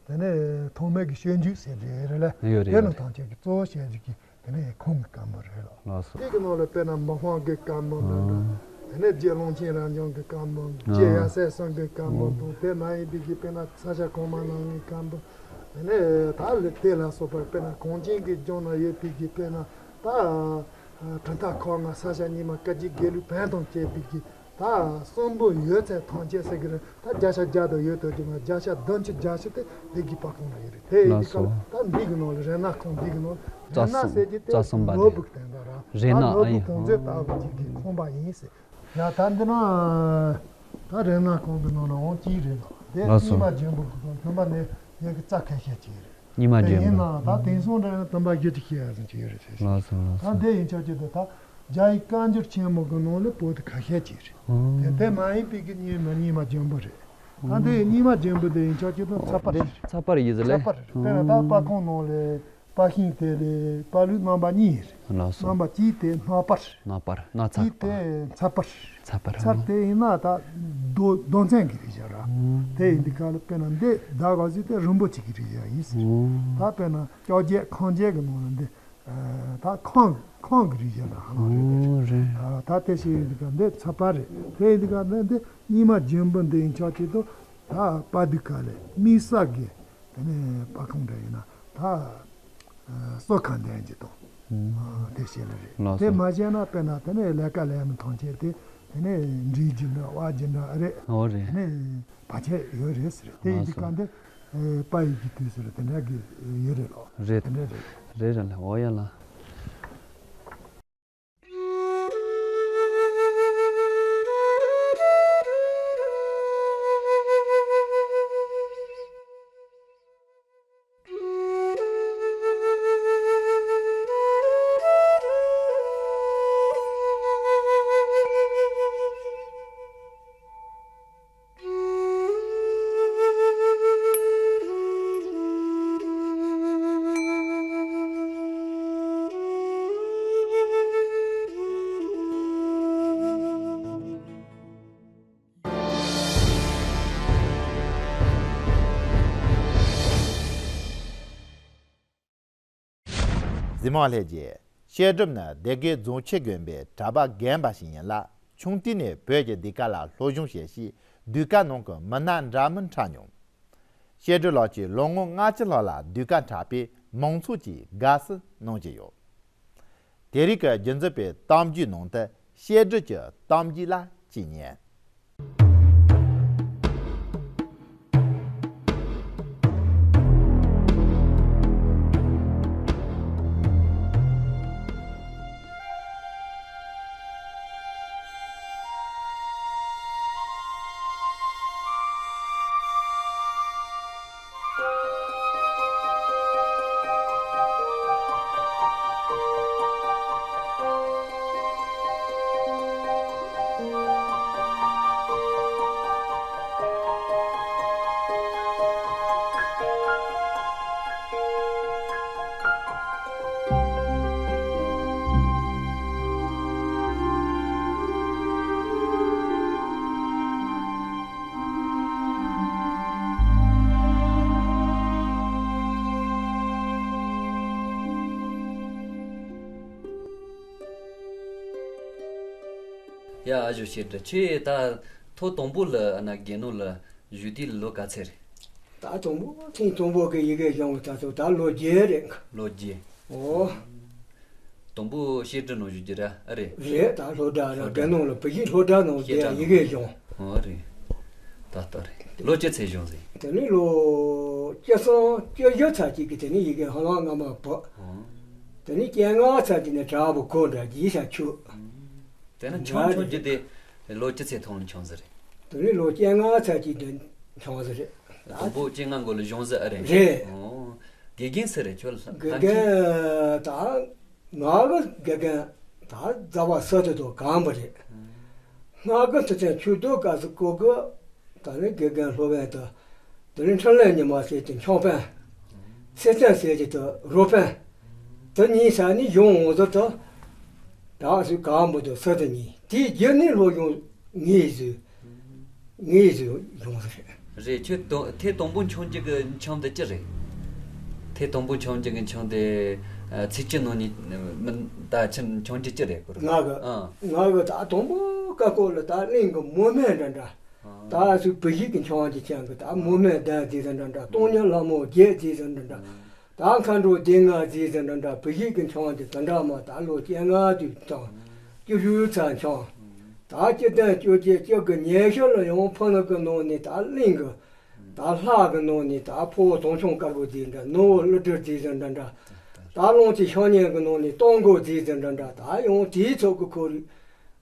དེ་ནས་ཐོགས་མེད་ཀྱི་སྤྱོད་འཇུག་ཟེར་རྒྱུ་རེད་ལ། ཡོད་རེད། དེ་ཡོད་ནང་རེད། ཐམས་ཅད་ཀྱི་གཙོ་བོ་བཤད་རྒྱུ་གི་དེ་ནས་ཁོང་གི་སྐམ་པོ་རེད་ལ། ལགས་སོ། དེ་གི་ནང་ལ་དཔེར་ན་མི་ཕམ་གྱི་སྐམ་པོ་འདི་འདྲ། ཨ། དེ་ནས་རྗེ་ཀློང་ཆེན་རབ་འབྱམས་ཀྱི་སྐམ་པོ། ཨ། རྗེ་ཡབ་སྲས་གསུམ་གྱི་སྐམ་པོ་དང་། དེ་མ་ཡིན་པའི་གི་དཔེར་ན་ས་སྐྱ་གོང་མ་རྣམ་གཉིས་སྐམ་པོ། དེ་ནས་ད་ལས་དེ་ལ་སོགས་པ་དཔེར་ན་གངས་ཅན་གྱི་ལྗོངས་ན་ཡོད་པའི་གི་དཔེར་ན་ད་གྲུབ་མཐའ་ཁག་ལྔ་ས་སྐྱ་རྙིང་མ་བཀའ་བརྒྱུད་དགེ་ལུགས་བོན་དང་བཅས་པའི་གི་ད་གསུམ་པོ་ཡོད་ཚད་ཐམས་ཅད་ཟེར་གི་རེད། ད་བརྒྱ་ཆ་བརྒྱ་དང་ཡོད་དོ་ཅིག་ན་བརྒྱ་ཆ་བདུན་ཅུ་བརྒྱད་ཅུ་དེ་བདེ་དགེ་པར་ཁང་ན་ཡོད་རེད། དེ་ཡིན་དུས་སྐབས་ལ་ད་འདི་གི་ནང་ལ་རཏྣ་ཁང་འདི་གི་ནང་ལ་རཏྣ་ཟེར་གྱི་དེ་རྩ་གསུམ་པ་ནོར་བུ་གི་དོན་དག་ར། རཏྣ། ད་ནོར་བུ་ཨ་ཡིན། གང་ཚོད་ལྟ་བུ་ཅིག་གི་ཁང་པ་ཡིན་ཟེར། ཡ་ད་འདི་ན་ད་རཏྣ་ཁང་གི་ནང་ལ་འོང་གཅིག་རེད་ལ། དེ། ལགས་སོ། རྙིང་མ་ལྗོན་པ་གི་ཁང་བདུན་པ་ནས་ཡ་གི་རྩ་ཁ་ཤས་ཅིག་རེད། རྙིང་མ་དེ་ལྗོན་ཡིན་པ། ན་ད་དེང་སང་འདྲ་ན་བདུན་པ་བརྒྱད་ཅུ་ཞེ་ཡར་ཙམ་ཅིག་ཡོད་རེད་ཟེར། ལགས་སོ། ལགས་ད་སོ། འདི་ཡིན་ཆོག་ཅིག་འདུག་ད་རྒྱ་ཡིག་བཀའ་འགྱུར་ཆེན་མོ་གི་ནང་ལ་པོ་ཏི་ཁ་ཤས་ཅིག་རེད། ཨོ། དེ་དེ་མ་ཡིན་པའི་གི་རྙིང་མ་རྙིང་མ་ལྗོན་པ་རེད། ད་འདི་རྙིང་མ་ལྗོན་པ་འདི་ཡིན་ཆོག་ཅིག་འདུག་ཚ་པར་རེད། ཚ་པར་ཡིན་ཟེར་ལེ། ཚ་པར་རེད། དཔེར་ན་ད་པར་ཁང་ནང་ལ་པར་ཤིང་དེ་ལས་པར་ལུགས་རྣམ་པ་གཉིས་རེད། ལགས་སོ། རྣམ་པ་གཅིག་དེ་སྣག་པར། སྣག་པར། སྣག་ཚ། གཅིག་དེ་ཚ་པར། ཚ་པར། ཚར་དེ་ཡིན་ན་ད་རྡོ་རྡོ་ཚན་གྱི་རིགས་བཞག་ར། ཨོ། དེ་ཡིན་དུས་སྐབས་ལ་དཔེར་ན་འདི་ད་ག་ཟེར་དེ་རིན་པོ་ཆེ་གི་རིགས་བཞག་ཡིན་ཟེར། ཨོ། ད་དཔེར་ན་ལྕགས་བརྒྱད་ཁང་བརྒྱད་གི་ནང་ལ་འདི་ད་ཁང་ཁང་གི་རིགས་བཞག་ར། ཨ་ནི་རེད། ཨོ་རེད། ད་དེ་ཞིག་ཡིན་དུས་སྐབས་འདི་ཚ་པར་རེད། དེ་ཡིན་དུས་སྐབས་འདི་འདི་རྙིང་མ་ལྗོན་པ་འདི་ཡིན་ཆོག་ཅིག་འདུག་ད་པར་དུས་སྐབས་ལ་དམིགས་བསལ་གྱི་དེ་ནས་པར་ཁང་འདྲ་ཡིན་ན་ད་གསོལ་ཁ་འདོན་རྒྱུ་དང་། ཨ་དེ་བྱེད་ལེ་རེད། ལགས་སོ། དེ་མ་བྱས་ན་དཔེར་ན་དེ་ནས་ལས་ཀ་ལས་མི་ཐམས་ཅད་དེ་དེ་ནས་འབྲས་རྒྱུ་འདྲ་བ་རྒྱུ་འདྲ་རེད། ཨོ་རེད། དེ་ནས་བར་ཆད་ཡོད་རེད་ཟེར། དེ་ཡིན་དུས་སྐབས་འདི་པར་ཡིག་གི་དུས་ཟེར་དེ་འདྲ་གི་ཡོད་རེད་ལོ། རེད། དེ་འདྲ་རེད། རེད་རེད་ལེ། ཨོ་ཡ་ལ། གཟིགས་མོ་ལྷན་རྒྱས། བཤད་སྒྲུབ་ནི་སྡེ་དགེ་རྫོང་ཁྱི་དགོན་པའི་གྲྭ་པ་རྒན་པ་ཞིག་ཡིན་ལ། ཆུང་དུས་ནས་བོད་ཀྱི་གདུལ་དཀའ་ལ་སློབ་སྦྱོང་བྱས་ཤིང་གདུལ་དཀའ་ནང་གི་མི་སྣ་འདྲ་མིན་འཁྲབ་མྱོང་། བཤད་སྒྲུབ་ལགས་ཀྱིས་ལོ་ངོ་ལྔ་བཅུ་ལྷག་ལ་གདུལ་དཀའ་འཁྲབ་པས་མང་ཚོགས་ཀྱིས་དགའ་བསུ་གནང་གི་ཡོད། དེ་རིང་གི་རྒྱུན་འཛིན་པའི་གཏམ་རྒྱུད་ནང་དུ་བཤད་སྒྲུབ་ཀྱི་གཏམ་རྒྱུད་ལ་ཅིག་ཉན། ཡ་ཨ་ཞོ་བཤད་སྒྲུབ། ཁྱེད་ད་ཐོག་དང་པོ་ལ་ཨ་ན་དགེ་སློང་ལ་བཞུགས་དུས་ལོ་ག་ཚོད་རེད། ད་དང་པོ་ཐེངས་དང་པོ་གི་ཡི་གེ་སྦྱོང་བ་ད་ཚོ་ད་ལོ་བརྒྱད་རེད། ལོ་བརྒྱད། ཨོ། དང་པོ་བཤད་སྒྲུབ་ནང་བཞུགས་རྒྱུ་ར་ཨ་རེད། རེད། ད་སློབ་གྲྭ་ར་སློབ་གྲྭ། དགེ་སློང་ལ་བོད་ཡིག་སློབ་གྲྭ་ནང་བསྡད་ཡི་གེ་སྦྱོང་། ཨོ་རེད། ད་ལྟ་རེད། ལོ་གཅིག་ཚེ་གཞུང་ཟིན། དེ་ནས་ལོ་བཅུ་གསུམ་བཅུ་བཞི་ཚར་གཅིག་གི་དེ་ནས་ཡི་གེ་ཧ་ལམ་སྔ་མ་བོད། ཨོ། དེ་ནས་བཅོ་ལྔ་ཚར་གཅིག་ནས་གྲྭ་བ་ཁོ་འདྲ་རྗེས་ཤ་ཆུ། དེ་ནས་ཆུང་ཆུང་རྒྱུ་དེ་ལོ་གཅིག་ཚེ་ཐོན་ཆུང་ཟིག་རེད། དེ་ནས་ལོ་བཅོ་ལྔ་ཚར་གཅིག་དེ་ཆུང་ཟིག་རེད། དང་པོ་བཅོ་ལྔ་འགོ་ལ་གཞུང་ཟིག་ཨ་རེད། རེད། ཨོ། དགེ་རྒན་སུ་རེད་ཁྱོད་ལ། དགེ་རྒན་ད་ང་གི་དགེ་རྒན་ད་རྫ་བ་སུ་དེ་དོ་གང་པོ་རེད། ང་གི་དུས་ཚོད་ཆུ་དོ་ག་སུ་ཀོ་གི་ ད་ནི་དགེ་རྒན་སློབ་དཔོན་དང་། དེ་ནི་འཕྲིན་ལས་ཉི་མ་ཟེར་གྱི་འཆང་དཔོན། སེ་བཙན་ཟེར་གྱི་དུ་རོ་དཔོན། དེ་གཉིས་ས་ནི་གཞུང་འོང་ཟེར་དུ། ད་སུ་གང་མོ་དུ་ས་དུ་གཉིས་དེའི་རྒྱུ་ནི་སློབ་སྦྱོང་ངེས་བཟོས། ངེས་བཟོས་ཡོང་ཟེར། རེད། ཁྱོད་དང་ཐེངས་དང་པོ་འཆང་རྒྱུ་གི་འཆང་དེ་ཅི་རེད། ཐེངས་དང་པོ་འཆང་རྒྱུ་གི་འཆང་དེ། ཨ། ཚིགས་བཅད་ནང་ནས་མིན། ད་ཁྱོད་འཆང་རྒྱུ་ཅི་རེད་ཁོ་རང་། ང་གི། ཨ། ང་གི་ད་དང་པོ་ཀ་ཀོ་ལ་ད་གླིང་གི་མོ་སྨན་འདྲ་འདྲ། ད་སུ་བུ་གཞི་གི་འཆང་རྒྱུ་ཅན་གི་ད་མོ་སྨན་ལྡན་ཟེར་ཟེར་འདྲ་འདྲ། སྟོང་ཉིད་ལྷ་མོ་བརྒྱད་ཟེར་ཟེར་འདྲ་འདྲ། ད་མཁའ་འགྲོ་སྡེ་ལྔ་ཟེར་ཟེར་འདྲ་འདྲ། བུ་གཞི་གི་འཆང་རྒྱུ་དེ་འདྲ་མ་ད་ལོ་བཅོ་ལྔ་དུས་དང་། བཅུ་དྲུག་ཚར་འཆང་། ད་སྤྱི་ལོ་བཅོ་བརྒྱད་བཅུ་གི་ཉེར་ཤུ་ལ་ཡང་ཕུ་ནུ་གི་ནང་ནས་ད་གླིང་གི། ད་ལྷ་གི་ནང་ནས་ད་ཕོ་བོ་དོམ་ཆུང་དཀར་པོ་ཟེར་འདྲ། ནུ་བོ་ཀླུ་སྒྲུབ་ཟེར་ཟེར་འདྲ་འདྲ། ད་ལོངས་སྤྱོད་བཤེས་གཉེན་གི་ནང་ནས་སྟོང་མགོ་ཟེར་ཟེར་འདྲ་འདྲ། ད་ཡང་དེའི་ཚོགས་ཀྱི་ཁོར་ཡུག་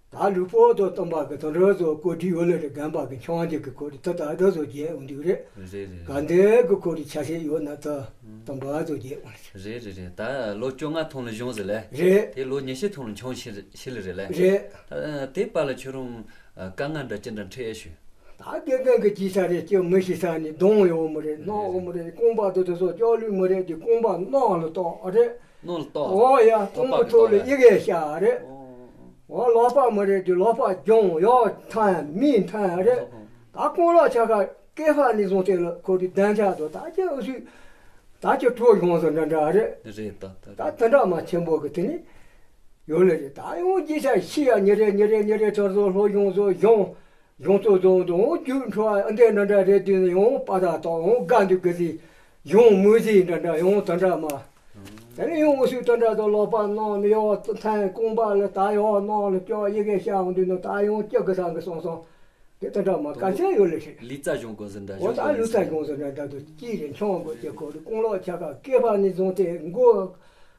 ད་ལུས་པོ་དང་བསྟན་པ་གི་དོན་དག་ཚོ་གོ་སྒྲིག་ཡོད་ལེ་རེད། རྒན་པ་གི་འཆང་རྒྱུ་གི་ཁོར་ཡུག་ད་ད་ལྟ་ཚོ་རྒྱས་འོང་དུས་རེད། རེད་རེད། ག་འདྲའི་གི་ཁོར་ཡུག་ཆ་ཤས་ཡོད་ན་ད་བསྟན་པ་ཚོ་རྒྱས་འོང་ལེ། རེད་རེད་རེད། ད་ལོ་བཅོ་ལྔ་ཐོན་ལ་བྱུང་ཟེར་ལེ། རེད། དེ་ལོ་ཉི་ཤུ་ཐོན་ལ་འཆང་ཤི་ཤི་ལེ་རེད་ལེ། རེད། ད་དེ་བར་ལ་ཁྱོད་རང་དཀའ་ངལ་འདྲ་ཅི་འདྲ་འཕྲད་ཤི། ད་དགེ་རྒན་གྱི་ཅི་ས་རེད། ཅི་མི་ཤེས་ས་ནི་གདོང་ཡོད་མི་རེད། རྣ་ཡོད་མི་རེད། རྐང་པ་དེ་དེ་ཚོ་ལྕགས་ལུད་མི་རེད། དེ་རྐང་པ་རྣ་ལ་གཏོགས་རེད། རྣ་ལ་གཏོགས། འོ་ཡ། ཐོག་མ་ཐོག་ལ་ཡི་གེ་ཤ་རེད། འོ། ལག་པ་མི་རེད། དེ་ལག་པ་རྒྱུང་ཡོག་ཐན་མི་ཐན་རེད། ད་རྐང་ལག་ཆ་ག་སྐེད་པ་ནས་བཟུང་སྟེ་ལ་ཁོ་དེ་གདན་ཆ་དོ་ད་ཅི་འུ་ཚོས་ད་ཅི་གྲོགས་ཡོང་ཟེར་འདྲ་འདྲ་རེད། རེད། ད་ད་ད་དེ་འདྲ་མ་ཆེན་པོ་གི་དེ་ནི་ཡོད་ལེ་རེད། ད་ཡང་ཅི་ས་ཤི་ཡ་ཉི་རེ་ཉི་རེ་ཉི་རེ་ཚོར་ཚོར་ལྷོ་གཞུང་ཚོ་གཞུང་། གཞུང་ཚོ་རྫོང་དུ་འོང་རྒྱུགས་འཕྲོ་བ་འདི་འདྲ་འདྲ་རེད་དུས་ནས་ཡང་པ་ད་དང་འོང་དགའ་འདུག་གི་ཟིག་གཞུང་མུ་ཟིག་འདྲ་འདྲ་ཡང་དེ་འདྲ་མ། དེ་ནས་ཡང་འུ་ཚོས་དེ་འདྲ་དང་ལག་པ་གནང་ནས་ཡང་ཐན་རྐང་པ་ལ་ད་ཡང་གནང་ལ་སྐྱོག་ཡི་གེ་ཤ་འོང་དུས་ནས་ད་ཡང་སྐྱོག་གི་སང་གི་སོང་སོང་། དེ་དེ་འདྲ་མ་ག་ཚད་ཡོད་ལེ་ཞིག་ལི་ཙ་གཞུང་དགོན་ཟིན་འདྲ། འོ་ད་ལི་ཙ་གཞུང་ཟིན་འདྲ་འདྲ་དུ་ཅི་རེད་འཆང་དགོས་ཀྱི་ཁོ་རེ་རྐང་ལག་ཆ་ག་སྐེད་པ་ནས་བཟུང་སྟེ་མགོ་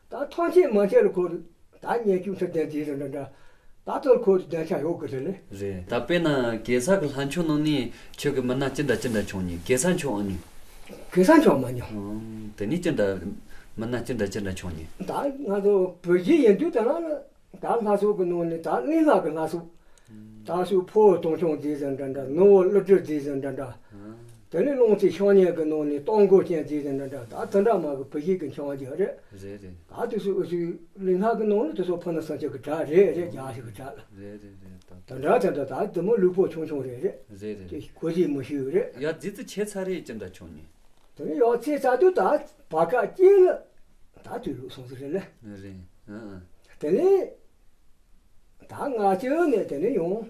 ད་ཐང་ཆད་མ་ཆད་ལ་ཁོ་རེ། ད་ཉེ་སྐྱུག་ཁྲི་ལྡན་དེ་རེད་འདྲ་འདྲ། ད་ལྟ་ཁོ་གདན་ཆ་ཡོད་གི་རེད་ལེ། རེད། ད་དཔེར་ན་གེ་སར་གི་ལྷ་མཆོད་ནང་ནས་ཁྱོད་ཀྱི་མི་སྣ་ཅི་འདྲ་ཅི་འདྲ་བྱུང་མྱོང་། གེ་སར་མཆོད་ཨ་མྱོང་། གེ་སར་མཆོད་མ་མྱོང་། ཨང་། དེ་ནས་ཅི་འདྲ་མི་སྣ་ཅི་འདྲ་ཅི་འདྲ་བྱུང་མྱོང་། ད་ང་ཚོ་བོད་བཞི་ཡིན་དུས་ད་ལ་ད་ལྷ་ཚོགས་ཀྱི་ནང་ནས་ད་གླིང་ལྷ་གི་ལྷ་ཚོགས། ད་སུ་ཕོ་བོ་དོམ་ཆུང་དེ་ཟེར་འདྲ་འདྲ། ནུ་བོ་ཀླུ་སྒྲུབ་དེ་ཟེར་འདྲ་འདྲ། དེ་ནས་ལོངས་སྤྱོད་བཤེས་གཉེན་གྱི་ནང་ནས་སྟོང་མགོ་ཅན་ཟེར་ཟེར་འདྲ་འདྲ། ད་དེ་འདྲ་མ་གི་བུ་ཞིག་གི་འཆང་རྒྱུ་རེད། རེད་རེད། ད་དེ་ཚོ་འུ་ཚོའི་གླིང་ལྷ་གི་ནང་ནས་དེ་ཚོ་ཕུ་ནུ་སངས་རྒྱས་ཀྱི་གྲས་རེད་རེད། རྒྱ་ཞིག་གི་གྲས་ལ། རེད་རེད་རེད། ད་དེ་འདྲ་དེ་འདྲ་ད་དེ་མོ་ལུས་པོ་ཆུང་ཆུང་རེད་རེད། རེད་རེད། དེ་གོ་རྒྱུ་མི་ཤེས་རེད། ཡ་རྫི་རྩི་ཆེ་ཚར་རེད་ཅི་འདྲ་བྱུང་ནས། དེ་ནས་ཡ་ཚེ་ཚ་དུས་ད་བར་སྐབས་གཅིག་ལ་ད་དུས་ལུགས་སོང་ཟེར་རེད་ལེ། རེད། ཨ་ཨ། དེ་ནས་ད་ལྔ་བཅུ་ནས་དེ་ནས་ཡོང་།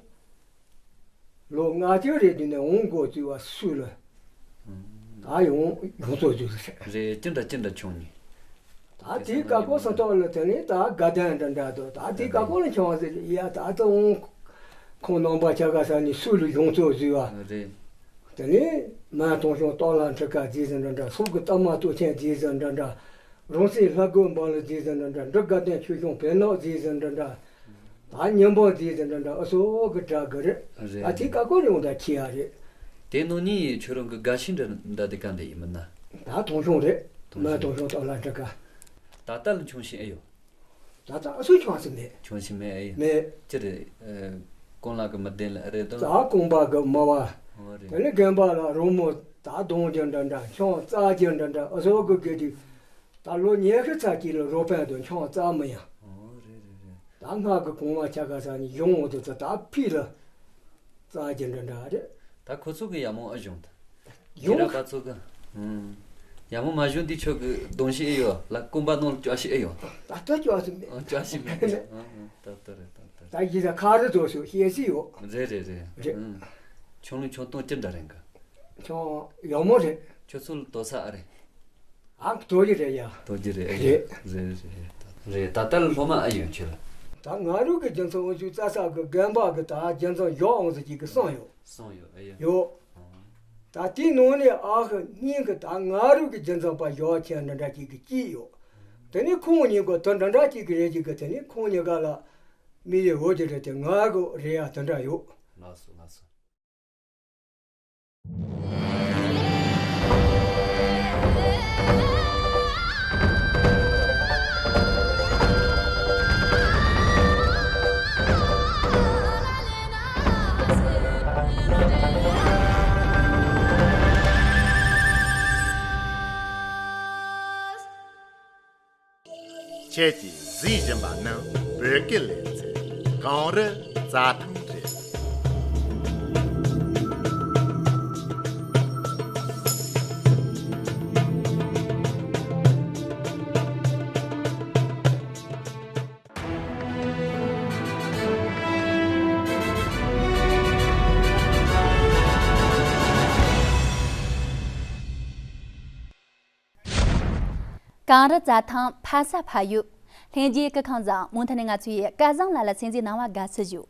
ལོ་ལྔ་བཅུ་རེ་བདུན་ནས་འོང་འགོ་བཙུགས་པ་སུ་ལ། ད་ཡོང་ཡོངས་རྫོགས་བཙུགས་ཟེར། རེད། ཅི་འདྲ་ཅི་འདྲ་བྱུང་ནས། ད་དེའི་བཀའ་བསྒོ་སུ་ཐོག་ལ་དེ་ནས་ད་དགའ་ལྡན་འདྲ་འདྲ་དང་ད་དེའི་བཀའ་བསྒོ་ལ་འཆང་བ་ཟེར་ཡ་ད་ད་འོང་། ཁོང་རྣམ་པ་ཆ་ག་ས་ནས་སུ་ལ་ཡོངས་རྫོགས་བཙུགས་པ། རེད། དེ་ནས་མན་དོང་ཤོང་སྟག་ལྷ་ཁྲི་ཁ་ཟེར་ཟེར་འདྲ་འདྲ། སོག་གི་སྟག་མ་སྟོབས་ཆེན་ཟེར་ཟེར་འདྲ་འདྲ། རོང་སྲིད་ལྷ་རྒོད་འབངས་ལ་ཟེར་ཟེར་འདྲ་འདྲ། འབྲི་དགའ་ལྡན་ཆོས་སྐྱོང་བེར་ནག་ཟེར་ཟེར་འདྲ་འདྲ། ད་ཉིན་འབངས་ཟེར་ཟེར་འདྲ་འདྲ་ཨ་སོག་གི་གྲས་གི་རེད། རེད། ད་དེ་བཀའ་བསྒོ་ཡོངས་ད་ཁྱི་ཡ་རེད། དེ་ནང་ནས་ཁྱོད་རང་གི་དགའ་ཤོས་འདྲ་འདྲ་དེ་ག་འདྲ་ཡིན་མིན་ན། ད་དོང་ཤོང་རེད། དོང་ཤོང་། མན་དོང་ཤོང་སྟག་ལྷ་ཁྲི་ཁ། ད་ལྟ་ལ་འཆང་ཤེས་ཨེ་ཡོད། ད་ལྟ་ཨ་སུ་འཆང་ས་མེད། འཆང་ཤེས་མེད་ཨེ་ཡོད། མེད། ཅི་རེད། ཨ། རྐང་ལག་གི་མི་ལྡན་ལ་རེད་དོ། ད་རྐང་པ་གི་མི་བ། ཨོ་རེད། དེ་ནས་རྒན་པ་ལ་རོལ་མོ་ད་རྡུང་རྒྱུ་འདྲ་འདྲ། ཆང་བཙག་རྒྱུ་འདྲ་འདྲ་ཨ་སོག་གི་དགེ་སྡིག་ད་ལོ་ཉི་ཤུ་ཚར་གཅིག་ལ་རོལ་པ་དང་ཆང་བཙག་མི་ཡང་། ཨོ་རེད་རེད་རེད། ད་སྔགས་ཀྱི་གོང་མ་ཆ་ག་ས་ནས་གཞུང་འོག་ཏུ་ད་ཕུད་ལ་བཙག་རྒྱུ་འདྲ་འདྲ་རེད། ད་ཁོ་ཚོ་གི་ཡ་མོ་ཨ་གཞུང་ད། གཞུང་། ཁྱེད་ར་པ་ཚོ་གི། ཨུམ། ཡ་མོ་མ་གཞུང་འདི་ཆོ་གི་གདོང་ཤེས་ཨེ་ཡོད་ལ། རྐང་པ་ནང་ལ་བཅའ་ཤེས་ཨེ་ཡོད། ད་ལྟ་བཅའ་ཤེས་མེད། ཨ། བཅའ་ཤེས་མེད། ཨ་ཨ། ད་ལྟ་རེད་ད་ལྟ་རེད། ད་ཡིན་ད་ཁ་རི་དོ་ཤོ་ཤེས་སི་ཡོད། རེད་རེད་རེད། རེད། ཨུམ། ཆུང་ལུང་ཆུང་གཏོང་ཅི་འདྲ་རེད་གི། ཆུང་ཡག་མོ་རེད། ཁྱོད་ཚོ་ལ་དོ་ས་ཨ་རེད། ཨ་དོ་རྒྱུ་རེད་ཡ། དོ་རྒྱུ་རེད། ཨེ་ཡ། རེད། རེད་རེད་རེད། ད་རེད། ད་ལྟ་ལ་སློབ་མ་ཨ་ཡོད་ཁྱོད་ལ། ད་ང་རུ་གི་རྒྱུ་མཚན་འོ་ཚོའི་རྩ་ས་གི་རྒན་པ་གི་ད་རྒྱུ་མཚན་ཡག་འོང་ཟེར་གྱི་གི་གསུངས་ཡོད། གསུངས་ཡོད། ཨེ་ཡ། ཡོད། ཨ། ད་དེའི་ནང་ནས་ཨ་ཁུ་གཉིས་ཀྱི་ད་ང་རུ་གི་རྒྱུ་མཚན་པ་ཡག་ཆེན་འདྲ་འདྲ་ཅིག་གི་སྐྱིད་ཡོད། དེ་ནས་ཁོང་གཉིས་ཀྱི་དོན་འདྲ་འདྲ་ཅིག་གི་རེད་ཅིག་གི་དེ་ནས་ཁོང་གཉིས་ཀ་ལ་མི་ཡི་འོ་དེ་རེད་དེ་ང་གི་རེད་ཡ་དེ་འདྲ་ཡོད། ལགས་སོ་ལགས་སོ། ཁྱེད་ཀྱིས་གཟིགས་བཞིན་པ་ནི་བོད་ཀྱི་ལེ་ཚན་གངས་རི་རྩྭ་ཐང་རེད། གངས་རི་རྩྭ་ཐང་ཕ་ས་ཕ་ཡུལ། ལྷན་རྒྱས་སྐུ་ཁམས་བཟང་། མུ་མཐུད་ནས་ང་ཚོའི་སྐལ་བཟང་ལགས་ལ་གསན་གཟིགས་གནང་བར་དགའ་བསུ་ཞུ།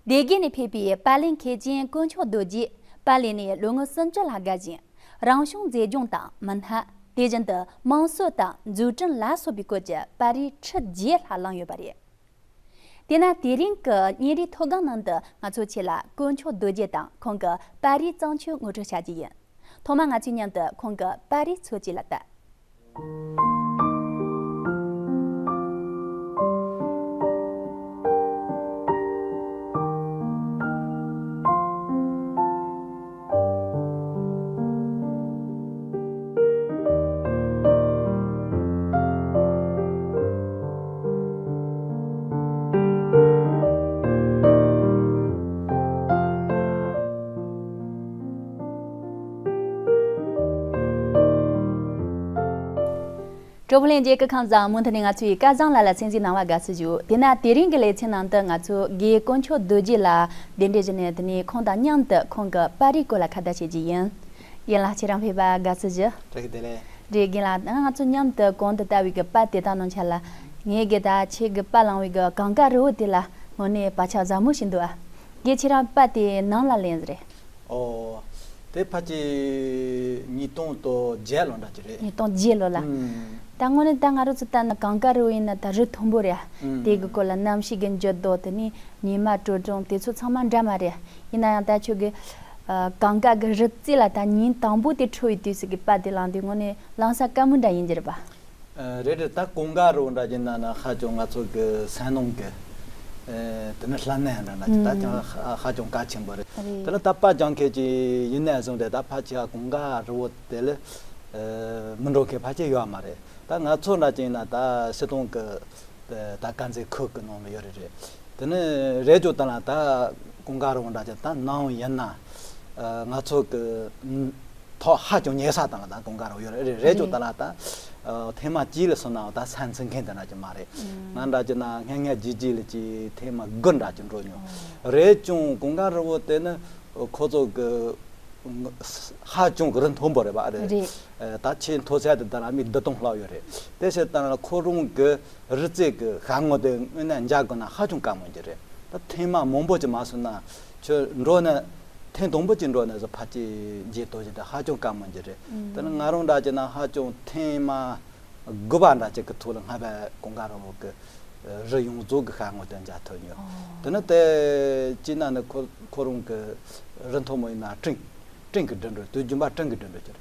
སྡེ་དགེ་ནས་ཕེབས་པའི་པར་ལེན་མཁས་ཅན་དཀོན་མཆོག་རྡོ་རྗེ་པར་ལེན་ནས་ལོ་ངོ་སུམ་ཅུ་ལྷག་རྒྱལ་ཞིང་། རང་བྱུང་མཛེས་ལྗོངས་དང་མི་སྣ། དེ་བཞིན་དུ་དམངས་སྲོལ་དང་འཛུགས་སྐྲུན་ལ་སོགས་པའི་སྐོར་གྱི་པར་རིས་ཁྲི་བརྒྱད་ལྷག་བླངས་ཡོད་པ་རེད། དེས་ན་དེ་རིང་གི་བརྙན་རིས་ཐོ་སྒང་ནང་དུ་ང་ཚོ་ཁྱེད་ལ་དཀོན་མཆོག་རྡོ་རྗེ་དང་ཁོང་གི་པར་རིས་བརྩམས་ཆོས་ངོ་སྤྲོད་བྱ་རྒྱུ་ཡིན། ཐོག་མར་ང་ཚོས་མཉམ་དུ་ཁོང་གི་པར་རིས་ཚོ་ཅིག་ལ་ལྟ། གྲོགས་པོ་ལྷན་རྒྱས་སྐུ་ཁམས་བཟང་། མུ་མཐུད་ནས་ང་ཚོའི་སྐལ་བཟང་ལགས་ལ་གསན་གཟིགས་གནང་བར་དགའ་བསུ་ཞུ། དེས་ན་དེ་རིང་གི་ལེ་ཚན་ནང་དུ་ང་ཚོ་དགེ་དཀོན་མཆོག་རྡོ་རྗེ་ལགས་གདན་འདྲེན་ཞུས་ནས་དེ་ནས་ཁོང་དང་མཉམ་དུ་ཁོང་གི་པར་རིས་སྐོར་ལ་ཁ་བརྡ་བྱེད་རྒྱུ་ཡིན། རྒན་ལགས་ཁྱེད་རང་ཕེབས་པར་དགའ་བསུ་ཞུ། བཀྲ་ཤིས་བདེ་ལེགས། རེད། རྒན་ལགས་ང་ཚོ་མཉམ་དུ་གོང་དུ་ལྟ་བའི་གི་པར་དེ་དག་ནང་ཆ་ལ་ངེད་ཀྱི་ད་ཁྱེད་ཀྱི་པར་བླངས་པའི་གི་གངས་དཀར་རི་བོ་དེ་ལ་དངོས་གནས་བག་ཆགས་ཟབ་མོ་ཞིག་འདུག་ཨ། རྒན་ཁྱེད་རང་པར་དེ་ནམ་ལ་ལེན་རེད། ཨོ། དེ་ཕལ་ཆེར་ཉིས་སྟོང་དང་བརྒྱད་ལོ་འདྲ་ཅིག་རེད། ཉིས་སྟོང་བརྒྱད་ལོ་ལ། ཨུམ། ད་དངོས་གནས་ད་ང་རང་ཚོ་ལྟ་ན་གངས་དཀར་རི་བོ་ཡིན་ན་ད་རི་མཐོན་པོ་རེད། ཨུམ། དེ་གི་སྐོར་ལ་གནམ་གཤིས་ཀྱི་འགྱུར་ལྡོག་དེ་ནས་ཉི་མ་དྲོ་གྲང་དེ་ཚོ་ཚང་མ་འདྲ་མ་རེད། ཡིན་ན་ཡང་ད་ཁྱོད་ཀྱི་ཨ་གངས་དཀར་གྱི་རི་རྩེ་ལ་ད་ཉིན་དང་པོ་དེ་འཕྲོ་བའི་དུས་སུ་གི་པར་དེ་བླངས་དུས་དངོས་གནས་བླངས་ས་དཀའ་མོ་འདྲ་ཡིན་གྱི་རེད་པ། ཨ་རེད་རེད། ད་གངས་དཀར་རི་བོ་འདྲ་ཅིག་ན་ན་ཧ་ཅང་ང་ཚོ་གི་སེམས་ནང་གི་ཨ་དེ་ནི་ལྷ་གནས་འདྲ་འདྲ་ཅིག་ད་ཅང་ཧ་ཧ་ཅང་གལ་ཆེན་པོ་རེད། རེད། དེ་ནི་ད་པར་སྦྱང་མཁན་ཅིག་ཡིན་ནས་བཟུང་སྟེ་ད་ཕལ་ཆེར་གངས་དཀར་རི་བོ་དེ་ལ་ཨ་མི་འགྲོ་མཁན་ཕལ་ཆེར་ཡོད་མ་རེད། ད་ང་ཚོ་འདྲ་ཅིག་ན་ད་སྤྱིར་བཏང་གི་ད་དཀར་མཛེས་ཁུལ་གྱི་ནང་ལ་ཡོད་རེད་རེད། དེ་ནི་རེད་ཅོ་ད་ལ་ད་གངས་དཀར་རི་བོ་འདྲ་ཅིག་ད་ནང་ཡིན་ན་ཨ་ང་ཚོ་གི་ཐོག་ཧ་ཅང་ཉེ་ས་དང་ད་གངས་དཀར་རི་བོ་ཡོད་རེད། རེད་ཅོ་ད་ལ་ད་ཨ་ཐེངས་མ་གཅིག་ལ་སོང་ན་ད་སེམས་ཚིམ་མཁན་དེ་འདྲ་ཅིག་མ་རེད། ང་འདྲ་ཅིག་ན་སྔ་སྔ་རྗེས་རྗེས་ལ་ཅིག་ཐེངས་མ་དགུ་འདྲ་ཅིག་འགྲོ་མྱོང་། རེད་ཅུང་གངས་དཀར་རི་བོ་དེ་ནི་ཁོ་ཚོ་གི་ཧ་ཅང་གི་རི་མཐོན་པོ་རེད་པ། རེད། རེད། ཨ་ད་ཆེས་མཐོ་ཚད་དེ་ད་ལ་མི་བདུན་སྟོང་ལྷག་ཡོད་རེད། དེ་ཕྱིར་ད་ལ་ཁོ་རང་གི་རི་རྩེ་གི་ཤར་ངོས་དེ་དངོས་གནས་མཇལ་དགོས་ན་ཧ་ཅང་དཀའ་མོ་ཅིག་རེད། ད་ཐེངས་མ་མང་པོ་ཅིག་མ་སོང་ན་ཁྱོད་འགྲོ་ནས་ཐེངས་དང་པོ་ཅིག་འགྲོ་ནས་བཟོ་ཕལ་ཆེར་མཇལ་ཐུབ་ཅིག་ད་ཧ་ཅང་དཀའ་མོ་ཅིག་རེད། དེ་ནི་ང་རང་འདྲ་ཅིག་ན་ཧ་ཅང་ཐེངས་མ་དགུ་པ་འདྲ་ཅིག་གི་ཐོག་ལ་སྔ་བས་གངས་དཀར་རི་བོ་གི་རི་ཡོངས་རྫོགས་གི་ཤར་ངོས་དེ་མཇལ་ཐུབ་མྱོང་། དེ་ནི་དེ་ཅིག་ན་ནི་ཁོ་ཁོ་རང་གི་རི་མཐོ་མོ་ཡིན་ན་སྤྲིན་སྤྲིན་གི་འགྲིམ་འགྲུལ་དུས་རྒྱུན་པ་སྤྲིན་གི་འགྲིམ་འགྲུལ་གྱི་རེད།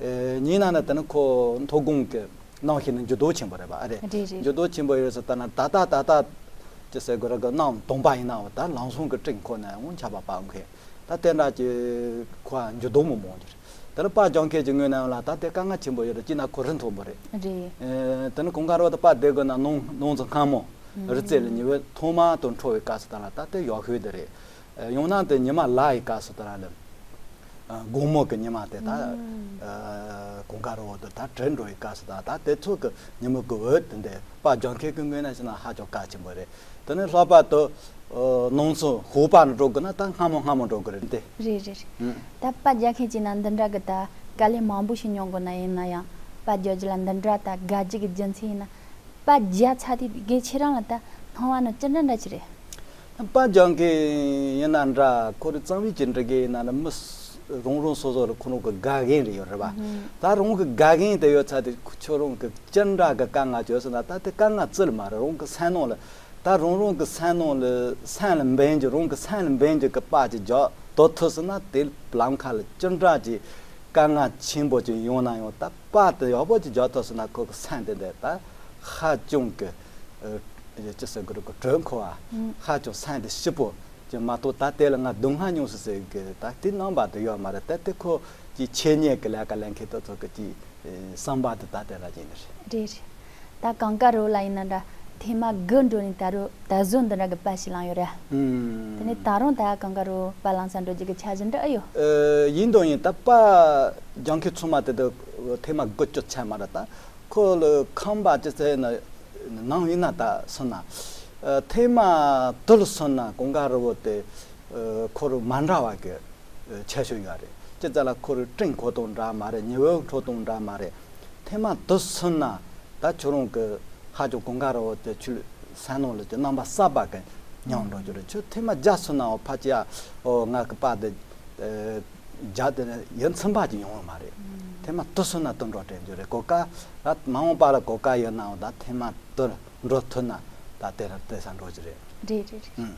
ཨེ་ཉིན་ནང་ན་དེ་ནི་ཁོ་མཐོ་སྒང་གི་ནང་བཞིན་ནི་འགྱུར་ལྡོག་ཆེན་པོ་རེད་པ། ཨ་རེད། རེད་རེད། འགྱུར་ལྡོག་ཆེན་པོ་ཡོད་ས་ལྟ་ན་ད་ལྟ་ད་ལྟ་ཅི་ཟེར་དགོས་རེད་གི་གནམ་དྭངས་པ་ཡིན་ནའང་ད་ལམ་སང་གི་སྤྲིན་ཁོ་ནས་འོང་ཆར་པ་བབས་མཁན་ད་དེ་འདྲ་ཅིག་ཁོ་འགྱུར་ལྡོག་མི་མང་གི་རེད། དེ་ནི་པར་སྦྱང་མཁན་གྱི་ངོས་ནས་ལ་ད་དེ་དཀའ་ངལ་ཆེན་པོ་ཡོད་རེད། ཅི་ན་ཁོ་རི་མཐོན་པོ་རེད། རེད། ཨེ་དེ་ནི་གངས་དཀར་རི་བོ་ད་པར་བསྡད་དགོས་ན་ནང་ནང་ཚོ་སྔ་མོ་རི་རྩེ་ལ་ཉི་འོད་ཐོག་མ་དང་འཕྲོ་བའི་སྐབས་སུ་ད་ལ་ད་དེ་ཡག་ཤོས་དེ་རེད། ཡང་ན་དེ་ཉི་མ་ལྷ་ཡི་སྐབས་སུ་ད་ལ་དགོང་མོ་གི་ཉི་མ་དེ་ད་གངས་དཀར་རི་བོ་དེ་ད་དྲོ་འགྲོ་ཡི་སྐབས་སུ་ད་ད་དེ་ཚོ་གི་ཉི་མ་གི་འོད་དེ་འདི་པར་སྦྱང་མཁན་གི་ངོས་ནས་བྱས་ན་ཧ་ཅང་གལ་ཆེན་པོ་རེད། དེ་ནས་ལྷག་པར་དུ་ནང་ཚོ་ཧོ་པ་ནས་འགྲོ་དགོས་ན་ད་སྔ་མོ་སྔ་མོ་འགྲོ་དགོས་རེད་དེ། རེད་རེད་རེད། ད་པར་རྒྱག་མཁན་གྱི་ནང་འདི་འདྲ་གི་ད་དཀའ་ལས་མང་པོ་ཞིག་མྱོང་དགོས་ན་ཡིན་ན་ཡང་པར་རྒྱག་རྒྱུ་ལ་འདི་འདྲ་ད་དགའ་རྒྱུ་གི་རྒྱུ་མཚན་ཡིན་ན། པར་རྒྱག་ཚར་དུས་དགེ་ཁྱེད་རང་ལ་ད་སྣང་བ་ནི་ཅི་འདྲ་འདྲ་ཅིག་རེད། པར་རྒྱག་མཁན་ཡིན་ན་འདྲ་ཁོ་རེ་གཙང་བའི་ཅིག་འབྲི་མཁན་ཡིན་ན་ནི་མི་རང་རང་སོ་སོ་ལ་ཁོ་རང་གི་དགའ་མཁན་རེ་ཡོད་རེད་པ། ད་རང་གི་དགའ་མཁན་དེ་ཡོད་ཚར་དུས་ཁྱོད་རང་གི་ཅི་འདྲ་གི་དཀའ་ངལ་བྱུང་སོང་ན་ད་དེ་དཀའ་ངལ་རྩི་ལ་མ་རེད། རང་གི་སེམས་ནང་ལ་ད་རང་རང་གི་སེམས་ནང་ལ་སེམས་ལ་འབེན་རྒྱུ་རང་གི་སེམས་ལ་འབེན་རྒྱུ་གི་པར་ཅིག་རྒྱག་དོ་ཐུབ་སོང་ན་དེ་ལམ་ཁ་ལ་ཅི་འདྲ་ཅིག་དཀའ་ངལ་ཆེན་པོ་ཅིག་ཡོང་ན་ཡང་ད་པར་དེ་ཡག་པོ་ཅིག་རྒྱག་ཐུབ་སོང་ན་ཁོ་གི་སེམས་དེ་འདི་ད་ཧ་ཅང་གི་ཨ་ཅི་ཟེར་དགོས་རེད་གི་དྲོད་འཁོལ་བ། ཧ་ཅང་སེམས་དེ་སྐྱིད་པོ་ཅིག་མ་གཏོགས་ད་དེ་ལ་ང་སྡུག་བསྔལ་མྱོང་སོང་ཟེར་གི་ད་དེ་རྣམ་པ་དེ་ཡོད་མ་རེད། ད་དེ་ཁོ་ཅིག་འཆད་ཉན་གི་ལས་ཀ་ལས་མཁན་དེ་ཚོ་གི་ཅིག་བསམ་པ་དེ་ད་དེ་ལ་ཅིག་ཡིན་ནི་རེད། རེད་རེད། ད་ཀང་ཀ་རོ་ལ་ཡིན་ན་འདྲ་ཐེངས་མ་དགུ་འགྲོ་ནས་ད་རུང་ད་གཟོད་འདི་འདྲ་གི་པར་ཞིག་བླངས་ཡོད་རེད། ཨུམ། དེ་ནས་ད་རུང་ད་ཀང་ཀ་རོ་པར་བླངས་ས་འགྲོ་རྒྱུ་གི་འཆར་གཞི་འདྲ་ཨེ་ཡོད། ཨེ། ཡིན་དང་ཡིན། ད་པར་སྦྱང་མཁན་ཚང་མ་དེ་དུ་ཐེངས་མ་དགུ་བཅུ་ཆགས་མ་རེད། ད་ཁོ་ལ་ཁང་པ་ཅི་ཟེར་ན་ནང་ཡིན་ན་ད་སོང་ན། ཨེ། ཐེངས་མ་དུ་ལ་སོང་ན་ཀང་ཀ་རོ་དེ་ཨེ། ཁོ་རང་མ་འདྲ་བ་གི་ཁྱད་ཆོས་ཡོད་རེད། ཅི་ཙམ་ལ་ཁོ་རང་སྤྲིན་ཁོ་དང་འདྲ་མ་རེད། ཉི་འོད་ཁོ་དང་འདྲ་མ་རེད། ཐེངས་མ་དུ་སོང་ན་ད་ཁྱོད་རང་གི་ཧ་ཅང་ཀང་ཀ་རོ་དེ་ཁྱོད་སེམས་ནང་ལ་ཅིག་རྣམ་པ་གསར་པ་གི་མྱོང་འགྲོ་རྒྱུ་རེད། ཁྱོད་ཐེངས་མ་བརྒྱ་སོང་ནའང་ཕལ་ཆེར་ཡ་ཨོ་ང་གི་པར་དེ་ཨེ་བརྒྱ་དེ་ནས་ཡིད་ཚིམ་པ་ཅིག་ཡོང་བ་མ་རེད། ཐེངས་མ་དུ་སོང་ན་དུ་འགྲོ་དྲན་རྒྱུ་རེད། གོ་སྐབས་ར་མ་འོངས་པ་ལ་གོ་སྐབས་ཡོད་ནའང་ད་ཐེངས་མ་དུ་འགྲོ་ཐུབ་ན་ད་དེ་ར་དེ་ས་འགྲོ་རྒྱུ་རེད། རེད་རེད་རེད།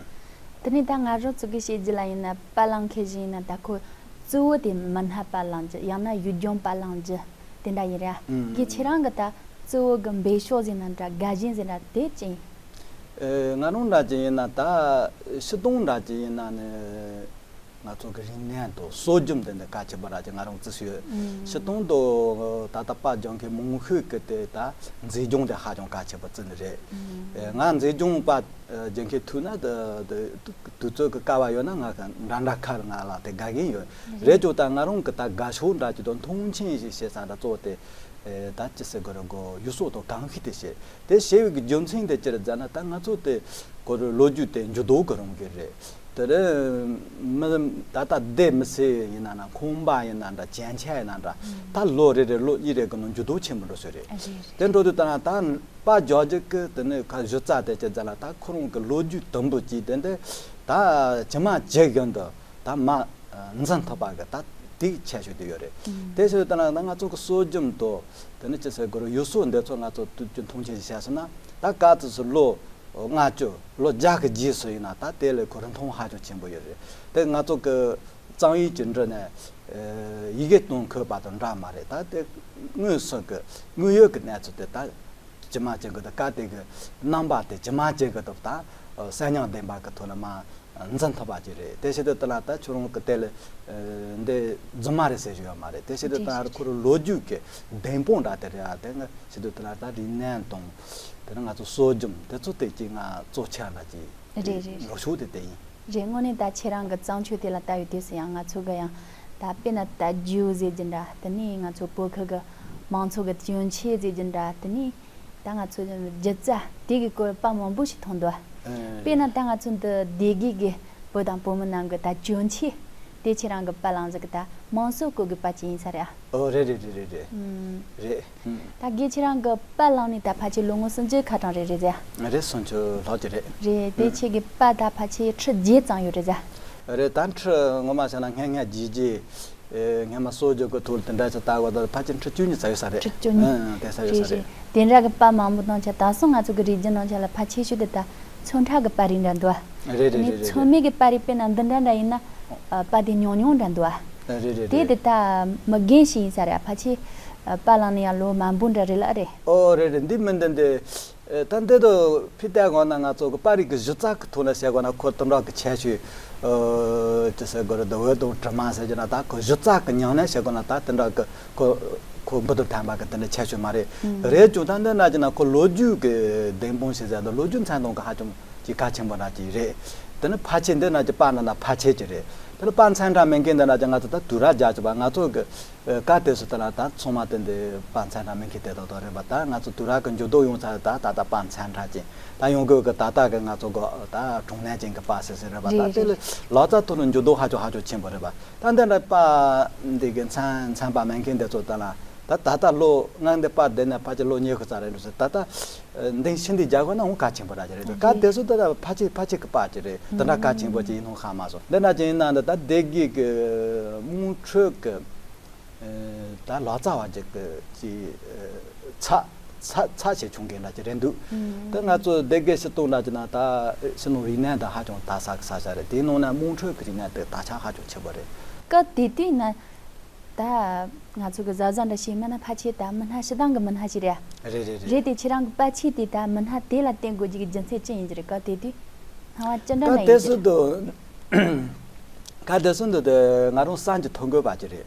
ཨུམ། དེ་ནས་ད་ང་རང་ཚོ་གི་བཤད་རྒྱུ་ལ་ཡིན་ན་པར་བླངས་མཁན་ཞིག་ཡིན་ན་ད་ཁོ་གཙོ་བོ་དེ་མི་སྣ་པར་བླངས་རྒྱུ་ཡང་ན་ཡུལ་ལྗོངས་པར་བླངས་རྒྱུ་དེ་འདྲ་ཡིན་རེད། ཨུམ། གི་ཁྱེད་རང་གི་ད་གཙོ་བོ་གི་འབད་ཕྱོགས་ཟེར་ན་འདྲ་དགའ་ཞེན་ཟེར་ན་དེ་ཅི་ཡིན། ཨེ། ང་རང་འདྲ་ཅིག་ཡིན་ན་ད་སྤྱིར་བཏང་འདྲ་ཅིག་ཡིན་ན་ནི། ང་ཚོ་གི་རིག་གནས་དང་སྲོལ་རྒྱུན་དེ་འདི་གལ་ཆེན་པོ་ར་ཅིག་ང་རང་བརྩི་སྲོལ་ཡོད། ཨུམ། སྤྱིར་བཏང་དུ་ད་ལྟ་པར་སྦྱང་མཁན་མང་ཤོས་ཀྱི་དེ་ད་མཛེས་ལྗོངས་དེ་ཧ་ཅང་གལ་ཆེན་པོ་བརྩི་ནི་རེད། ཨུམ། ཨེ། ང་མཛེས་ལྗོངས་པར་ཨེ་སྦྱང་མཁན་ཐུག་ན་དེ་དེ་དུས་ཚོད་ཀྱི་སྐལ་བ་ཡོད་ན་ང་གི་འདྲ་འདྲ་ཁ་ལ་ང་ལ་དེ་དགའ་གི་ཡོད། རེད། རེད་ཀྱང་ད་ང་རང་གི་ད་དགའ་ཕྱོགས་འདྲ་ཅིག་དང་མཐོང་ཆེན་ཞིག་བྱེད་ས་འདྲ་གཙོ་བོ་དེ་ཨེ་ད་ཅི་ཟེར་དགོས་རེད་གོ་ཡུལ་སྲོལ་དང་གང་ཤེས་དེ་བྱེད། དེ་བྱས་པའི་རྒྱུ་མཚན་དེ་ཅི་རེད་ཟེར་ན་ད་ང་ཚོ་དེ་ཁོ་རང་ལོ་རྒྱུས་དེ་འགྱུར་ལྡོག་གི་རང་གི་རེད། དེ་རེད། མི་ད་ལྟ་སྡེ་མི་སེར་ཡིན་ན་ན་ཁང་པ་ཡིན་ན་འདྲ་གྱོན་ཆས་ཡིན་ན་འདྲ་ད་ལོ་རེ་རེ་ལོ་གཉིས་རེ་གི་ནང་འགྱུར་ལྡོག་ཆེན་པོ་འགྲོ་སྲོལ་རེད། རེད་རེད། དེ་འགྲོ་དུས་ད་ན་ད་པར་རྒྱག་རྒྱུ་གི་དེ་ནི་ཁ་གཞི་རྩ་དེ་ཅི་ཟེར་ན་ད་ཁོ་རང་གི་ལོ་རྒྱུས་དུམ་བུ་གཅིག་དེ་འདི་ད་ཇི་མ་ཇི་བཞིན་དུ་ད་མ་འཛིན་ཐུབ་པ་གི་ད་དེའི་ཁྱད་ཆོས་དེ་ཡོད་རེད། ཨུམ། དེ་ཕྱིར་ད་ན་ང་ཚོ་གི་སྲོལ་རྒྱུན་དང་དེ་ནི་ཅི་ཟེར་དགོས་རེད་ཡུལ་སྲོལ་འདི་ཚོ་ང་ཚོ་དུས་རྒྱུན་མཐོང་ཆེན་ཞིག་བྱས་སོང་ན་ད་ག་ཚོད་སུ་ལོ་ལྔ་བཅུ་ལོ་བརྒྱ་གི་རྗེས་སུ་ཡིན་ན་ད་དེ་ལས་ཁོ་རིན་ཐང་ཧ་ཅང་ཆེན་པོ་ཡོད་རེད། དེ་ང་ཚོ་གི་གཙང་ཡིག་གི་འབྲི་ནས་ཡི་གེ་གཏོང་ཁུལ་བ་དང་འདྲ་མ་རེད། ད་དེ་དངོས་སུ་གི་དངོས་ཡོད་ཀྱི་གནས་ཚུལ་དེ་ད་ཇི་མ་ཇི་བཞིན་དུ་སྐབས་དེ་གི་རྣམ་པ་དེ་ཇི་མ་ཇི་བཞིན་དུ་ད་གསོན་ཉམས་ལྡན་པ་གི་ཐོག་ལ་མ་འཛིན་ཐུབ་པ་ཅིག་རེད། དེ་བྱེད་དུས་དེ་ལ་ད་ཁྱོད་རང་གི་དེ་ལ་འདི་རྫུན་མ་རེད་ཟེར་རྒྱུ་ཡོད་མ་རེད། དེ་བྱེད་དུས་ད་ཁོ་རང་ལོ་རྒྱུས་ཀྱི་བདེན་དཔང་འདྲ་དེ་རེད། ཨ་དེ་ང་བྱེད་དུས་དེ་ལ་ད་རིག་གནས་དང་དེ་ནི་ང་ཚོ་སྲོལ་རྒྱུན་དེ་ཚོ་དེ་ཅིག་ང་གཙོ་ཆེ་ལ་ཅིག་རེད་རེད་རེད། འགྲོ་ཕྱོགས་དེ་དེ་ཡིན། རེད། དངོས་གནས་ད་ཁྱེད་རང་གི་བརྩམས་ཆོས་དེ་ལ་ལྟ་ཡོད་དུས་སུ་ཡང་ང་ཚོ་གི་ཡང་ད་དཔེར་ན་ད་རྒྱུ་ཟེར་རྒྱུ་འདྲ་དེ་ནས་ང་ཚོ་བོད་ཁུལ་གི་མང་ཚོགས་གི་གྱོན་ཆས་ཟེར་རྒྱུ་འདྲ་དེ་ནས། ད་ང་ཚོ་སྒྱུ་རྩལ་དེ་གི་སྐོར་པར་མང་པོ་ཞིག་མཐོང་འདུག་ཨེ། དཔེར་ན་ད་ང་ཚོ་འདི་སྡེ་དགེ་གི་བུ་དང་བུ་མོ་རྣམས་ཀྱི་ད་གྱོན་ཆས་དེ་ཁྱེད་རང་གི་པར་བླངས་ཟིག་གི་ད་མང་གཙོ་སྐོར་གི་པར་ཅིག་ཡིན་ས་རེད་ཨ། ཨོ་རེད་རེད་རེད་རེད་རེད། ཨུམ། རེད། ཨུམ། ད་དགེ་ཁྱེད་རང་གི་པར་བླངས་ནས་ད་ཕལ་ཆེར་ལོ་ངོ་སུམ་ཅུ་ཁ་གྲངས་རེད་རེད་ཟེར། རེད། སུམ་ཅུ་ལྷག་ཅིག་རེད། རེད། དེ་ཨུམ། ཁྱེད་ཀྱི་པར་ད་ཕལ་ཆེར་ཁྲི་བརྒྱད་ཙམ་ཡོད་རེད་ཟེར། རེད། ད་ཁྲི་ངོ་མ་བྱས་ན་སྔ་སྔ་རྗེས་རྗེས། ཨེ། སྔ་མ་གསོ་རྒྱུ་གི་ཐོག་དེ་འདྲ་ཅིག་ལྟ་བ་དང་ཕལ་ཆེར་ཁྲི་བཅུ་གཉིས་ཙམ་ཡོད་ས་རེད། ཁྲི་བཅུ་གཉིས། ཨང་། དེ་ས་ཡོད་ས་རེད། རེད་རེད། དེ་འདྲ་གི་པར་མང་པོ་བཏང་ཆ་ད་སོང་ང་ཚོ་གི་རིགས་རྒྱུད་ནང་ཆ་ལ་ཕལ་ཆེ་ཤོས་དེ་ད་ཚོན་ཁྲ་གི་པར་རིགས་འདྲ་འདུག་རེད་རེད། ཨ་ནི་རེད་རེད། ཚོད་མེད་གི་པར་རིགས་དཔེར་ན་འདི་འདྲ་འདྲ་ཡིན་ན་ཨ་པར་དེ་ཉུང་ཉུང་འདྲ་འདུག་ཨ། རེད་རེད་དེ་རེད། དེ་ད་མི་རྒན་ཞིག་ཡིན་ས་རེད་ཨ། ཕལ་ཆེ་ཨ་པར་བླངས་ནས་ཡང་ལོ་མང་པོ་འདྲ་རེད་ལ་ཨ་རེད། ཨོ་རེད་རེད། འདི་མིན་འདི་འདི། ཨེ། ད་འདི་དུ་ཕི་ཏའི་སྒང་ན་ང་ཚོ་གི་པར་རིས་ཀྱི་གཞི་རྩ་གི་ཐོག་ནས་བཤད་དགོས་ན་ཁོ་དོན་དག་གི་ཁྱད་ཆོས། ཨོ། ཅི་ཟེར་དགོས་རེད། འོད་དང་དྲི་མ་ཟེར་གྱི་ན་ད་ཁོ་གཞི་རྩ་གི་ཉམས་ལེན་བྱེད་དགོས་ན་ད་དེ་འདྲ་གི་ཁོ་ཁོ་འབུ་དང་ཐན་པ་གི་དེ་འདྲ་ཁྱད་ཆོས་མ་རེད། ཨུམ། རེད་ཀྱང་ད་འདི་ན་གྱི་ན་ཁོ་ལོ་རྒྱུས་ཀྱི་བདེན་དཔང་ཞིག་ཟེར་ད་ལོ་རྒྱུས་མཚན་མཐོང་གི་ཧ་ཅང་གི་གལ་ཆེན་པོ་འདྲ་ཅིག་རེད། དེ་ནི་ཕལ་ཆེར་འདི་ན་གྱི་པར་ན་ན་ཕལ་ཆེར་གྱི་རེད། དེ་ནི་པར་མཚན་འདྲ་མེད་མཁན་འདི་ན་གྱི་ང་ཚོ་ད་དུས་རབས་བརྒྱ་ཅིག་པ་ང་ཚོ་གི་ཨེ། སྐབས་དེ་སུ་དེ་ལ་ད་ཚང་མ་དེ་འདི་པར་མཚན་འདྲ་མིན་མཁན་དེ་དག་དག་རེད་པ། ད་ང་ཚོ་དུས་རབས་ཀྱི་འགྱུར་ལྡོག་ཡོང་ཚར། ད་ད་ལྟ་པར་མཚན་འདྲ་ཅན་ད་ཡོང་དགོས་ཀྱི་ད་ལྟ་གི་ང་ཚོ་གི་ད་གྲངས་ལས་ཅན་གྱི་པར་ཟེར་ཟེར་རེད་པ། ད་རེད་དེ་ལ་རེད། ལག་རྩལ་ཐོག་ལ་འགྱུར་ལྡོག་ཧ་ཅང་ཧ་ཅང་ཆེན་པོ་རེད་པ། ད་འདི་འདྲ་པར་འདི་གི་མཚན་མཚན་པ་མེད་མཁན་འདི་ཚོ་ད་ལ་ད་ད་ལྟ་ལོ་ང་འདི་པར་བསྡད་ནས་ཕལ་ཆེར་ལོ་ཉི་ཤུ་ཙམ་རེད་འགྲོ་ཟེར། ད་ལྟ་འདི་ཕྱི་འདི་རྒྱག་དགོས་ན་འོང་གལ་ཆེན་པོ་ར་ཅིག་རེད། སྐབས་དེ་སུ་ད་ལྟ་ཕལ་ཆེར་ཕལ་ཆེར་གི་པར་ཅིག་རེད། དེ་འདྲ་གལ་ཆེན་པོ་ཅིག་ཡིན་ནོ་ཧ་མ་སོང་། འདི་འདྲ་ཅིག་ཡིན་ན་འདི་ད་སྡེ་དགེ་གི་དམངས་ཁྲོད་གི་ཨེ། ད་ལག་རྩལ་བ་ཅིག་གི་ཅིག་ཨེ། ཚ་ཚ་ཚ་ཞིག་བྱུང་མཁན་འདྲ་ཅིག་རེད་འདུག་ཨུམ། ད་ང་ཚོ་སྡེ་དགེ་སྤྱི་ཚོགས་འདྲ་ཅིག་ན་ད་ཕྱི་ནང་རིག་གནས་འདི་ཧ་ཅང་དར་ས་གི་ས་ཆ་རེད། དེའི་ནང་ན་དམངས་ཁྲོད་ཀྱི་རིག་གནས་དེ་དར་ཁྱབ་ཧ་ཅང་ཆེ་བོ་རེད། སྐབས་དེ་དུས་ན་ད་ང་ཚོ་གི་གཟའ་གཟའ་འདྲ་ཞིག་མིན་ན་ཕལ་ཆེར་ད་མི་སྣ་ཕྱི་ནང་གི་མི་སྣ་ཞིག་རེད། རེད་རེད་རེད། རེད་དེ་ཁྱེད་རང་གི་པར་ཆས་དེ་ད་མི་སྣ་དེ་ལ་བསྟན་དགོས་རྒྱུ་གི་རྒྱུ་མཚན་ཅི་ཡིན་གྱི་རེད། སྐབས་དེ་དུས་སྣང་བ་ཅི་འདྲ་ན་ད་ཡིན་དེ་གྱི་སུ་རེད། དུ། སྐབས་དེ་ཚོ་འདི་དེ་ང་རང་བསམ་རྒྱུ་ཐུབ་དགོས་པ་ཅིག་རེད།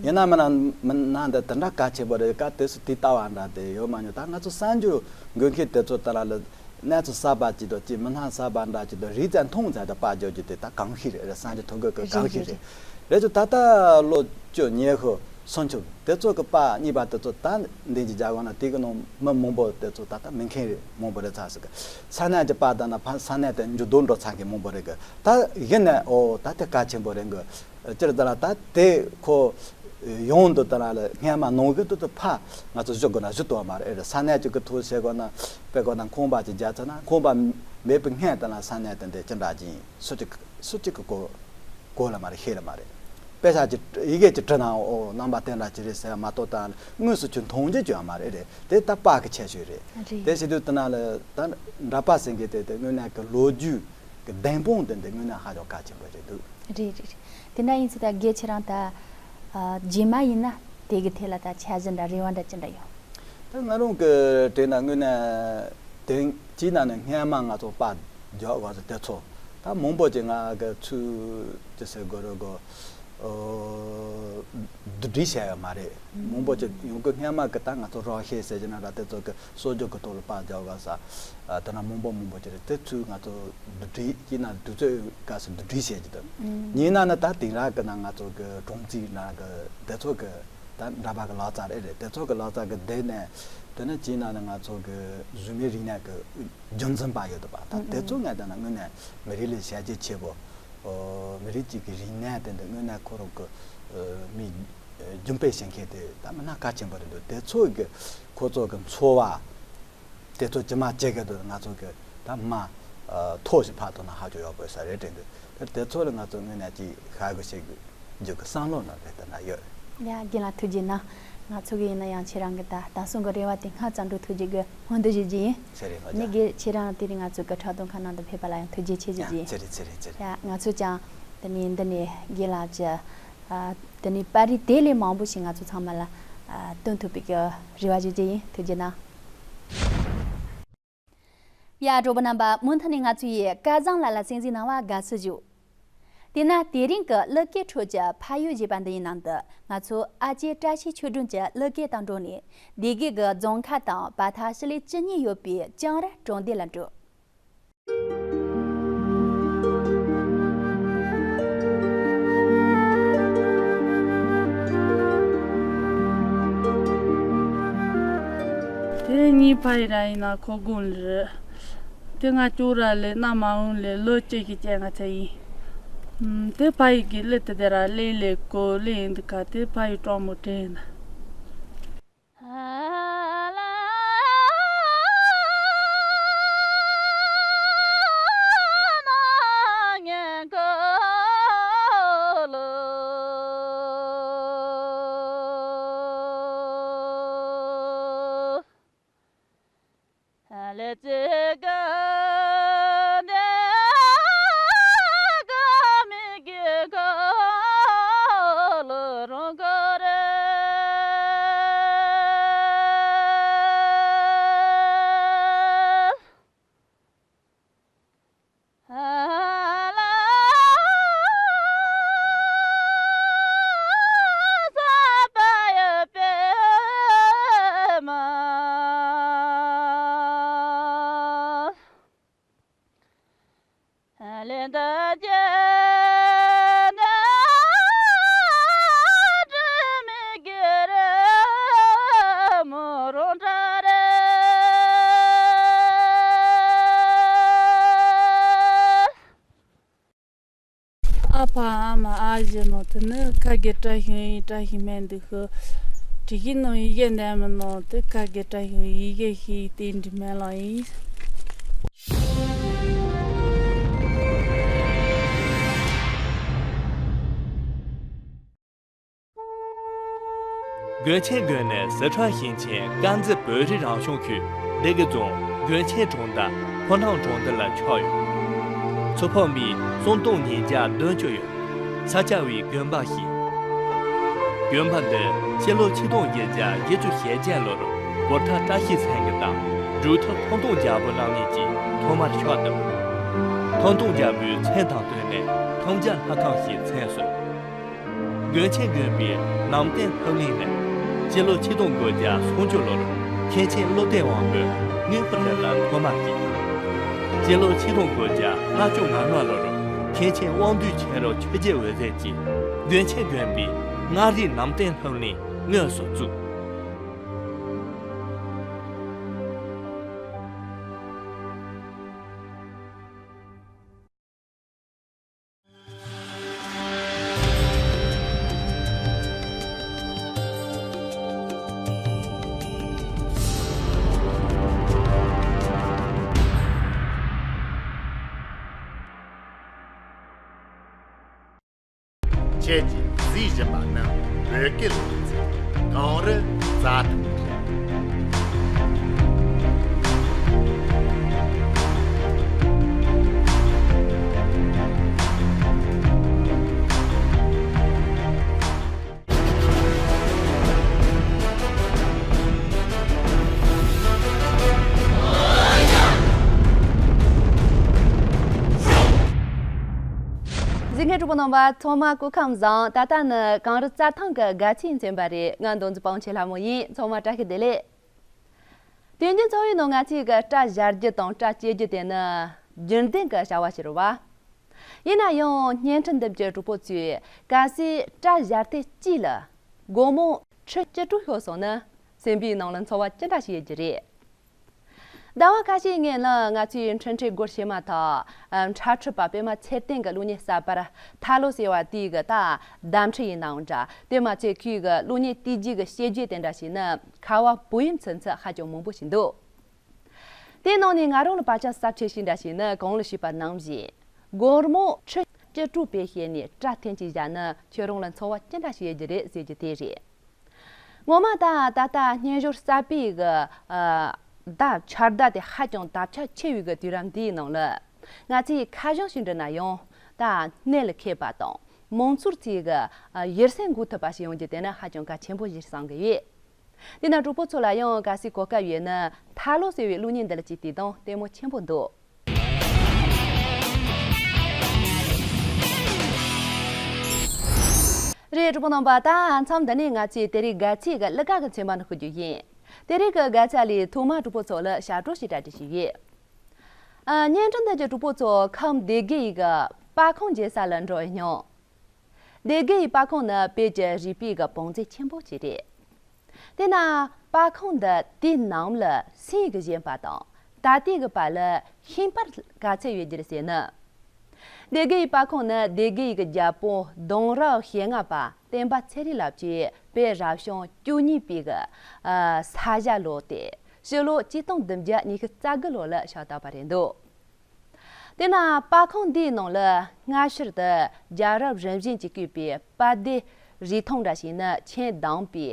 ཡིན་ན་མིན་ན་མིན་ན་འདི་དེ་འདྲ་གལ་ཆེན་པོ་རེད། སྐབས་དེ་ཚོ་དེ་ལྟ་བ་འདྲ་དེ་ཡོད་མ་མྱོང་། ད་ང་ཚོ་བསམ་རྒྱུ་དགོས་མཁན་དེ་ཚོ་ལྟར་ལ་གནས་ཚུལ་གསར་པ་ཅིག་དང་ཅིག་མི་སྣ་གསར་པ་འདྲ་ཅིག་དང་རིག་ཙམ་མཐོང་ཙམ་དུ་པར་རྒྱག་རྒྱུ་དེ་ད་གང་ཤེས་རེད། བསམ་རྒྱུ་ཐུབ་དགོས་གི་གང་ཤེས་རེད། རེད་ཅེ་ད་ལྟ་ལོ་བཅུ་ཉི་ཤུ་སུམ་ཅུ་དེ་ཚོ་གི་པར་རྙིང་པ་དེ་ཚོ་ད་འདི་གི་རྒྱ་གར་ན་དེ་གི་ནང་མི་མང་པོ་དེ་ཚོ་ད་ལྟ་མེད་མཁན་རེད། མང་པོ་རེད་ཚར་ཟིག་གི། ས་གནས་ཀྱི་པར་ད་ན་ཕ་ས་གནས་དེ་འགྱུར་ལྡོག་འགྲོ་ཚར་མཁན་མང་པོ་རེད་གི། ད་གཞི་ནས་ཨོ་ད་དེ་གལ་ཆེན་པོ་རེད་གི། སྤྱིར་བཏང་ལ་ད་དེ་ཁོ་ཡོང་དུ་ལྟ་ན་ལ་སྔན་མ་ནང་གི་དུ་དུ་ཕ་ང་ཚོ་བཞུགས་དགོས་ན་བཞུགས་ཐུབ་པ་མ་རེད། ཨེ་རེད། ས་གནས་གཅིག་གི་ཐོག་བཤད་དགོས་ན་དཔེ་དགོས་ན་ཁང་པ་ཅིག་རྒྱག་ཚར་ན་ཁང་པ་མེད་པའི་སྔན་ལྟ་ན་ས་གནས་དེ་འདྲ་ཅི་འདྲ་ཅིག་ཡིན་སུ་གཅིག་སུ་གཅིག་གི་གོ་གོ་ལ་མ་རེད། ཤེས་ལ་མ་རེད། དཔེ་ཆ་ཅིག་ཡི་གེ་ཅིག་བྲིས་ན་ཨོ་རྣམ་པ་དེ་འདྲ་ཅིག་རེད་ཟེར་མ་གཏོགས་ད་དངོས་སུ་ཅིག་མཐོང་རྒྱུ་ཅིག་ཡང་མ་རེད། རེད་དེ་ད་པར་གི་ཁྱད་ཆོས་རེད། རེད། དེ་བྱེད་དུས་དེ་ན་ལ་ད་འདྲ་པར་ཟེར་མཁན་དེ་དེ་དངོས་གནས་ཀྱི་ལོ་རྒྱུས་ཀྱི་བདེན་དཔང་དེ་འདི་དངོས་གནས་ཧ་ཅང་གལ་ཆེན་པོ་རེད་འདུག་རེད་རེད་རེད། དེ་འདྲ་ཡིན་ཚེ་ད་དགེ་ཁྱེད་རང་ད་ཨ་རྗེས་མ་ཡིན་ན་དེ་གི་ཐད་ལ་ད་འཆར་གཞི་འདྲ་རེ་བ་འདྲ་ཅི་འདྲ་ཡོད། ད་ང་རང་གི་དྲན་ན་དངོས་གནས་དེང་དུས་ན་ནི་སྔན་མ་ང་ཚོ་པར་རྒྱག་དགོས་ཟེར་དེ་ཚོ་ད་མང་པོ་ཅིག་ང་གི་ཚུལ་ཅི་ཟེར་དགོས་རེད་གོ། ཨོ། བསྡུ་སྒྲིག་བྱས་ཡོད་མ་རེད། མང་པོ་ཅིག་ཡོང་གི་སྔན་མ་གི་ད་ང་ཚོ་རོགས་ཤེས་ཟེར་གྱི་ན་ར་དེ་ཚོ་གི་གསོག་འཇོག་གི་ཐོག་ལ་པར་རྒྱག་ག་ས། ཨ་དེ་ན་མང་པོ་མང་པོ་ཅིག་རེད། དེ་ཚོས་ང་ཚོ་བསྡུ་སྒྲིག་ཅིག་ན་དུས་ཚོད་སྐབས་སུ་བསྡུ་སྒྲིག་བྱས་ཀྱི་འདུག་ཡིན་ན་ནི་ད་དེང་རབས་གི་ན་ང་ཚོ་གི་གྲངས་རྩིས་ན་གི་དེ་ཚོ་གི་ད་འདྲ་པར་གི་ལག་རྩལ་རེད་རེད། དེ་ཚོ་གི་ལག་རྩལ་གི་སྡེ་ནས་དེ་ནི་ཅིག་ན་ནི་ང་ཚོ་གི་གཟུགས་མེད་རིག་གནས་གི་རྒྱུན་འཛིན་པ་ཡོད་འདུག་པ། ད་དེ་ཚོ་ངས་བལྟས་ན་དངོས་གནས་མི་རིགས་ལ་བྱས་རྗེས་ཆེ་བོ། ཨོ། མི་རིགས་གཅིག་གི་རིག་གནས་དེ་འདི་དངོས་གནས་ཁོ་རང་གི་ཨོ་མི་རྒྱུན་སྤེལ་བྱེད་མཁན་དེ་ད་མི་སྣ་གལ་ཆེན་པོ་རེད་འདུག་དེ་ཚོ་གི་ཁོ་ཚོ་གི་འཚོ་བ་དེ་ཚོ་ཇི་མ་ཇི་བཞིན་དུ་ང་ཚོ་གི་ད་མ་ཨོ་ཐོག་ཞིག་ཕར་གཏོང་ན་ཧ་ཅང་ཡག་པོ་ས་རེད་དྲན་འདུག་དེ་དེ་ཚོ་ལ་ང་ཚོ་དངོས་གནས་ཅིག་ཧ་གོ་ཤེས་དགོས། འཇུག་གི་བསམ་བློ་ནང་དེ་ལྟར་ན་ཡོད། ཡ་རྒན་ལགས་ཐུགས་རྗེ་གནང་། ང་ཚོ་གི་ཡིན་ན་ཡང་ཁྱེད་རང་གི་ད་ད་སོང་གི་རེ་བ་དེ་སྔ་ཙམ་འགྲུབ་ཐུབ་རྒྱུ་གི་སྨོན་འདུན་ཞུ་རྒྱུ་ཡིན། ཟེར་རེད་ལོ་ནི་རྒྱ། རྒན་ཁྱེད་རང་དེ་རིང་ང་ཚོ་གི་འཁྲབ་སྟོན་ཁང་ནང་དུ་ཕེབས་པ་ལ་ཡང་ཐུགས་རྗེ་ཆེ་ཞུ་རྒྱུ་ཡིན། ཡ་ཟེར་རེད་ཟེར་རེད་ཟེར་རེད། ཡ་ང་ཚོ་ཀྱང་དེ་ནས་འདི་ནས་རྒན་ལགས་ཀྱི་ཨ་དེ་ནས་པར་རིས་དེ་ལས་མང་པོ་ཞིག་ང་ཚོ་ཚང་མ་ལ་ཨ་སྟོན་ཐུབ་པའི་གི་རེ་བ་ཞུ་རྒྱུ་ཡིན། ཐུགས་རྗེ་གནང་། ཡ་གྲོགས་པོ་རྣམ་པ། མུ་མཐུད་ནས་ང་ཚོ་ཡི་སྐལ་བཟང་ལགས་ལ་གསན་གཟིགས་གནང་བར་དགའ་བསུ་ཞུ། དེས་ན་དེ་རིང་གི་གླུ་སྐད་ཁྲོད་ཀྱི་ཕ་ཡུལ་ཞེས་པ་འདི་ཡི་ནང་དུ་ང་ཚོ་ཨ་ཅེ་བཀྲ་ཤིས་ཆོས་སྒྲོན་གྱི་གླུ་སྐད་དང་འགྲོགས་ནས་སྡེ་དགེ་གི་རྫོང་ཁ་དང་བར་ཐག་ཞི་ལི་བཅུ་གཉིས་ཡོད་པའི་ལྕང་ར་གྲོང་སྡེ་ལ་འགྲོ། དེ་གཉིས་ཕ་ཡི་ར་ཡིན་ན་ཁོ་དགོན་ལི་རེད། དེ་ང་ཅོག་ར་ལས་ན་མ་འོང་ལས་ལོ་བཅུ་ཞིག་བཅས་ང་ཚ་ཡིན། ཨམ། དེ་ཕ་ཡི་གི་ལི་དེ་དེ་ར་ལས་ལས་གོ་ལས་ཡིན་འདུག་ག་དེ་ཕ་ཡི་གྲོགས་མོ་དྲན་ཡིན། ཨ་ཕ་ཨ་མ་ཨ་ཞེ་ནོ་དེ་ནི་ཁ་གི་བཀྲ་ཤིས་ཡིན། བཀྲ་ཤིས་སྨན་འདུག་ཤི། དྲི་གི་ནོ་ཡི་གེ་འདེམས་མི་ནོ་དེ་ཁ་གི་བཀྲ་ཤིས་ཡི་གེ་ཤིག་དེ་འདྲི་མེད་ལ་ཡིན། དགོན་ཆེན་དགོན་ནས་སི་ཁྲོན་ཞིང་ཆེན་དཀར་མཛེས་བོད་རིགས་རང་སྐྱོང་ཁུལ་སྡེ་དགེ་རྫོང་དགོན་ཆེན་གྲོང་རྡལ་ཕོ་བྲང་གྲོང་རྡལ་ལ་ཆགས་ཡོད། ཚོ་ཕོགས་མི་སུམ་སྟོང་ཉིས་བརྒྱ་བདུན་ཅུ་ཡོད། ས་སྐྱ་པའི་དགོན་པ་ཞིག་དགོན་པ་འདི་སྤྱི་ལོ་ཆིག་སྟོང་བརྒྱད་བརྒྱ་བརྒྱད་ཅུ་ཞེ་བརྒྱད་ལོར་བུར་ཐ་བཀྲ་ཤིས་མཚན་གྱི་བདག་སྒྲུབ་ཐབས་ཐང་སྟོང་རྒྱལ་པོ་གནང་མཁན་གྱིས་ཐོག་མར་ཕྱག་བཏབ། ཐང་སྟོང་རྒྱལ་པོའི་མཚན་དང་བསྟུན་ནས་ ཐང་རྒྱལ་ལྷ་ཁང་ཞེས་མཚན་གསོལ། དགོན་ཆེན་དགོན་པའི་ནང་རྟེན་ལྷུར་ལེན་ནི་སྤྱི་ལོ་ཆིག་སྟོང་དགུ་བརྒྱ་སུམ་ཅུ་ལོར་མཁན་ཆེན་བློ་ལྡན་དབང་པོས་དངོས་པོ་གྲལ་ལ་ཐོག་མར་བཞེངས། སྤྱི་ལོ་ཆིག་སྟོང་དགུ་བརྒྱ་ལྔ་བཅུ་ང་ལྔ་ལོར་མཁན་ཆེན་དབང་འདུས་ཆོས་རབ་ཆོས་རྗེ་འོད་ཟེར་གྱིས་དགོན་ཆེན་དགོན་པའི་མངའ་རིས་ནང་རྟེན་ལྷུར་ལེན་དངོས་སུ་བཙུགས། ཁྱེད་ཀྱིས་གཟིགས་བཞིན་པ་ནི་བོད་སྐད་ལུང་ཚན་གངས་རི་རྩྭ་ཐང་རེད། གཟིགས་མཁན་གྲོགས་པོ་རྣམ་པ་ཚང་མ་སྐུ་ཁམས་བཟང་། ད་ལྟ་ནི་གངས་རི་རྩྭ་ཐང་གི་དགའ་ཚལ་མཚོན་པ་རེད། ང་མདོ་འཛིན་པང་ཆེ་ལྷ་མོ་ཡིན། ཚང་མ་བཀྲ་ཤིས་བདེ་ལེགས། དུས་རྒྱུན་འཚོ་བའི་ནང་ང་ཚོས་གི་སྐྲ་བཞར་རྒྱུ་དང་སྐྲ་བཅད་རྒྱུ་དེ་ནི་རྒྱུན་ལྡན་གྱི་བྱ་བ་ཞིག་རེད་བ། ཡིན་ན་ཡང་བརྙན་འཕྲིན་འདེམས་ཀྱི་གྲོགས་པོ་ཚོས་གལ་སྲིད་སྐྲ་བཞར་ཐེངས་གཅིག་ལ་སྒོར་མོ་ཁྲི་བཅུ་དྲུག་ཤོར་སོང་ན་སེམས་པའི་ནང་ལ་ཚོར་བ་ཅི་འདྲ་ཞིག་ཡོད་ཀྱི་རེད། ཟླ་བ་ཁ་ཤས་སྔོན་ལ་ང་ཚོས་འཕྲིན་ཕྲན་སྒོར་ཕྱེ་མ་ཐག་འཁྲབ་ཁྲིད་པ་པད་མ་ཚེ་བརྟན་གྱི་གློག་བརྙན་གསར་པར་ཐ་ལོ་ཟེར་བ་དེའི་གི་ད་བརྡ་འཕྲིན་ཡིན་ནའང་འདྲ། དེ་མ་ཚད་ཁོའི་གི་གློག་བརྙན་བལྟས་རྗེས་ཀྱི་བཤད་རྒྱུན་དེ་འདྲ་ཞིག་ནི་ཁ་བ་བུ་ཡུག་ཚུན་ཚོད་ཧ་ཅང་མང་པོ་ཞིག་འདུག། དེའི་ནང་ནས་ང་རང་ལ་བར་ཆད་ཟབ་ཆེ་ཤོས་འདྲ་ཞིག་ནི་གོང་ལ་ཞུས་པ་ནང་བཞིན་སྒོར་མོ་ཁྲི་བཅུ་དྲུག་བེད་སྤྱད་ནས་སྐྲ་ཐེངས་གཅིག་བཞར་ན་ཁྱོད་རང་ལ་ཚོར་བ་ཅི་འདྲ་ཞིག་ཡོད་རྒྱུ་རེད་ཟེར་རྒྱུ་དེ་རེད། ངོ་མ་ད་ད་ལྟ་སྙན་ཞོར་གསར་པའི་གི་ཨ་ད་འཆར་ཟླ་དེ་ཧ་ཅང་དར་ཁྱབ་ཆེ་བའི་གི་དུས་རབས་འདིའི་ནང་ལ་ང་ཚོས་ཁ་བྱང་ཞིག་འབྲི་ན་ཡང་ད་གནད་ལ་འཁེལ་བ་དང་མང་ཚོགས་ཚོའི་གི་ཨ་ཡིད་སེམས་འགུག་ཐུབ་པ་ཞིག་ཡོང་རྒྱུ་དེ་ནི་ཧ་ཅང་གལ་ཆེན་པོ་ཞིག་བསམ་གི་ཡོད། དེས་ན་གྲོགས་པོ་ཚོ་ལ་ཡང་གལ་སྲིད་གོ་སྐབས་ཡོད་ན་ཐ་ལོ་ཟེར་བའི་གློག་བརྙན་འདི་ལ་ཅིག་བལྟས་དང་ལྟད་མོ་ཆེན་པོ་འདུག། རེད། གྲོགས་པོ་རྣམ་པ། ད་མཚམས་འདི་ནས་ང་ཚོས་དེ་རིང་དགའ་ཚལ་གྱི་གླུ་གར་གྱི་ཚན་པ་ནང་ཞུགས་རྒྱུ་ཡིན། དེ་རིང་གི་དགའ་ཚལ་ལས་ཐོག་མར་གྲོགས་པོ་ཚོ་ལ་ཞབས་བྲོ་ཞིག་གྲ་སྒྲིག་བྱས་ཡོད། ཨ། བརྙན་འཕྲིན་འདི་གི་གྲོགས་པོ་ཚོ་ཁམས་སྡེ་དགེ་ཡི་གི་སྤ་ཁང་མཇལ་ས་ལ་འགྲོ་སྙིང་། སྡེ་དགེ་ཡི་སྤ་ཁང་ནི་བོད་ཀྱི་རིག་པའི་གི་བང་མཛོད་ཆེན་པོ་ཅིག་རེད། དེས་ན་སྤ་ཁང་འདི་དུས་ནམ་ལ་སེམས་ཀྱིས་བཞེངས་པ་དང་ད་ལྟའི་གི་བར་ལ་ཤེས་པར་ག་ཚད་ཡོད་རྒྱུ་རེད་ཟེར་ན། སྡེ་དགེ་ཡི་སྤ་ཁང་ནི་སྡེ་དགེ་ཡི་གི་རྒྱལ་པོ་གདུང་རབས་ཞེ་ལྔ་པ་བསྟན་པ་ཚེ་རིང་ལགས་ཀྱིས་བོད་རབ་བྱུང་བཅུ་གཉིས་པའི་གི་ཨ་ས་ཞ་ལོ་སྟེ་ཕྱི་ལོ་ཆིག་སྟོང་བདུན་བརྒྱ་ཉི་ཤུ་རྩ་དགུ་ལོ་ལ་ཕྱག་བཏབ་པ་རེད་འདུག། དེས་ན་སྤ་ཁང་འདིའི་ནང་ལ་སྔ་ཕྱིར་དུ་རྒྱལ་རབས་རིམ་བཞིན་གྱིས་བརྐོས་པའི་པར་དེབ་རིས་ཐང་འདྲ་ཞིག་ནི་ཆེན་དྭངས་པའི་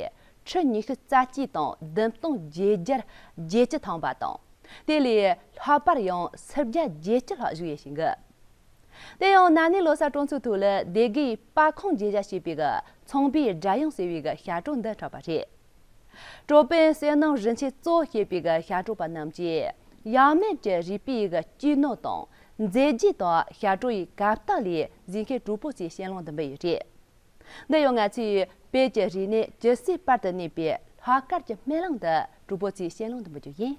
ཁྲི་ཉི་ཤུ་རྩ་གཅིག་དང་བདུན་སྟོང་བརྒྱད་བརྒྱ་བརྒྱད་ཅུ་ཐམ་པ་དང་། དེ་ལས་ལྷག་པར་ཡང་སུམ་བརྒྱ་བརྒྱད་ཅུ་ལྷག་བཞུགས་ཡོད་ཞིང་གི། དེ་ཡང་ན་ནིང་ལོ་གསར་སྤྲོ་ཚོགས་ཐོག་ལ་སྡེ་དགེའི་སྤ་ཁང་མཇལ་བྱ་ཞེས་པའི་གི་ཚོང་པའི་སྒྲ་དབྱངས་ཟེར་བའི་གི་ཞབས་བྲོ་འདི་འཁྲབ་པ་རེད། ཀྲོ་པན་བསོད་ནམས་རིན་ཆེན་གཙོ་བྱས་པའི་གི་ཞབས་བྲོ་པ་རྣམས་ཀྱིས་ཡབ་མེས་ཀྱི་རིག་པའི་གི་སྤྱི་ནོར་དང་མཛེས་རྒྱན་དང་ཞབས་བྲོ་ཡི་གར་སྟེགས་ལས་གཟིགས་མཁན་གྲོགས་པོ་ཚོའི་སྤྱན་ལམ་དུ་འབུལ་ཡོད་རེད། འདི་ཡང་ང་ཚོས་བོད་ཀྱི་རིག་གནས་ཇི་སྲིད་བར་དུ་གནས་པའི་ལྷག་དཀར་གྱི་སྨོན་ལམ་འདི་གྲོགས་པོ་ཚོའི་སྤྱན་ལམ་དུ་འབུལ་རྒྱུ་ཡིན།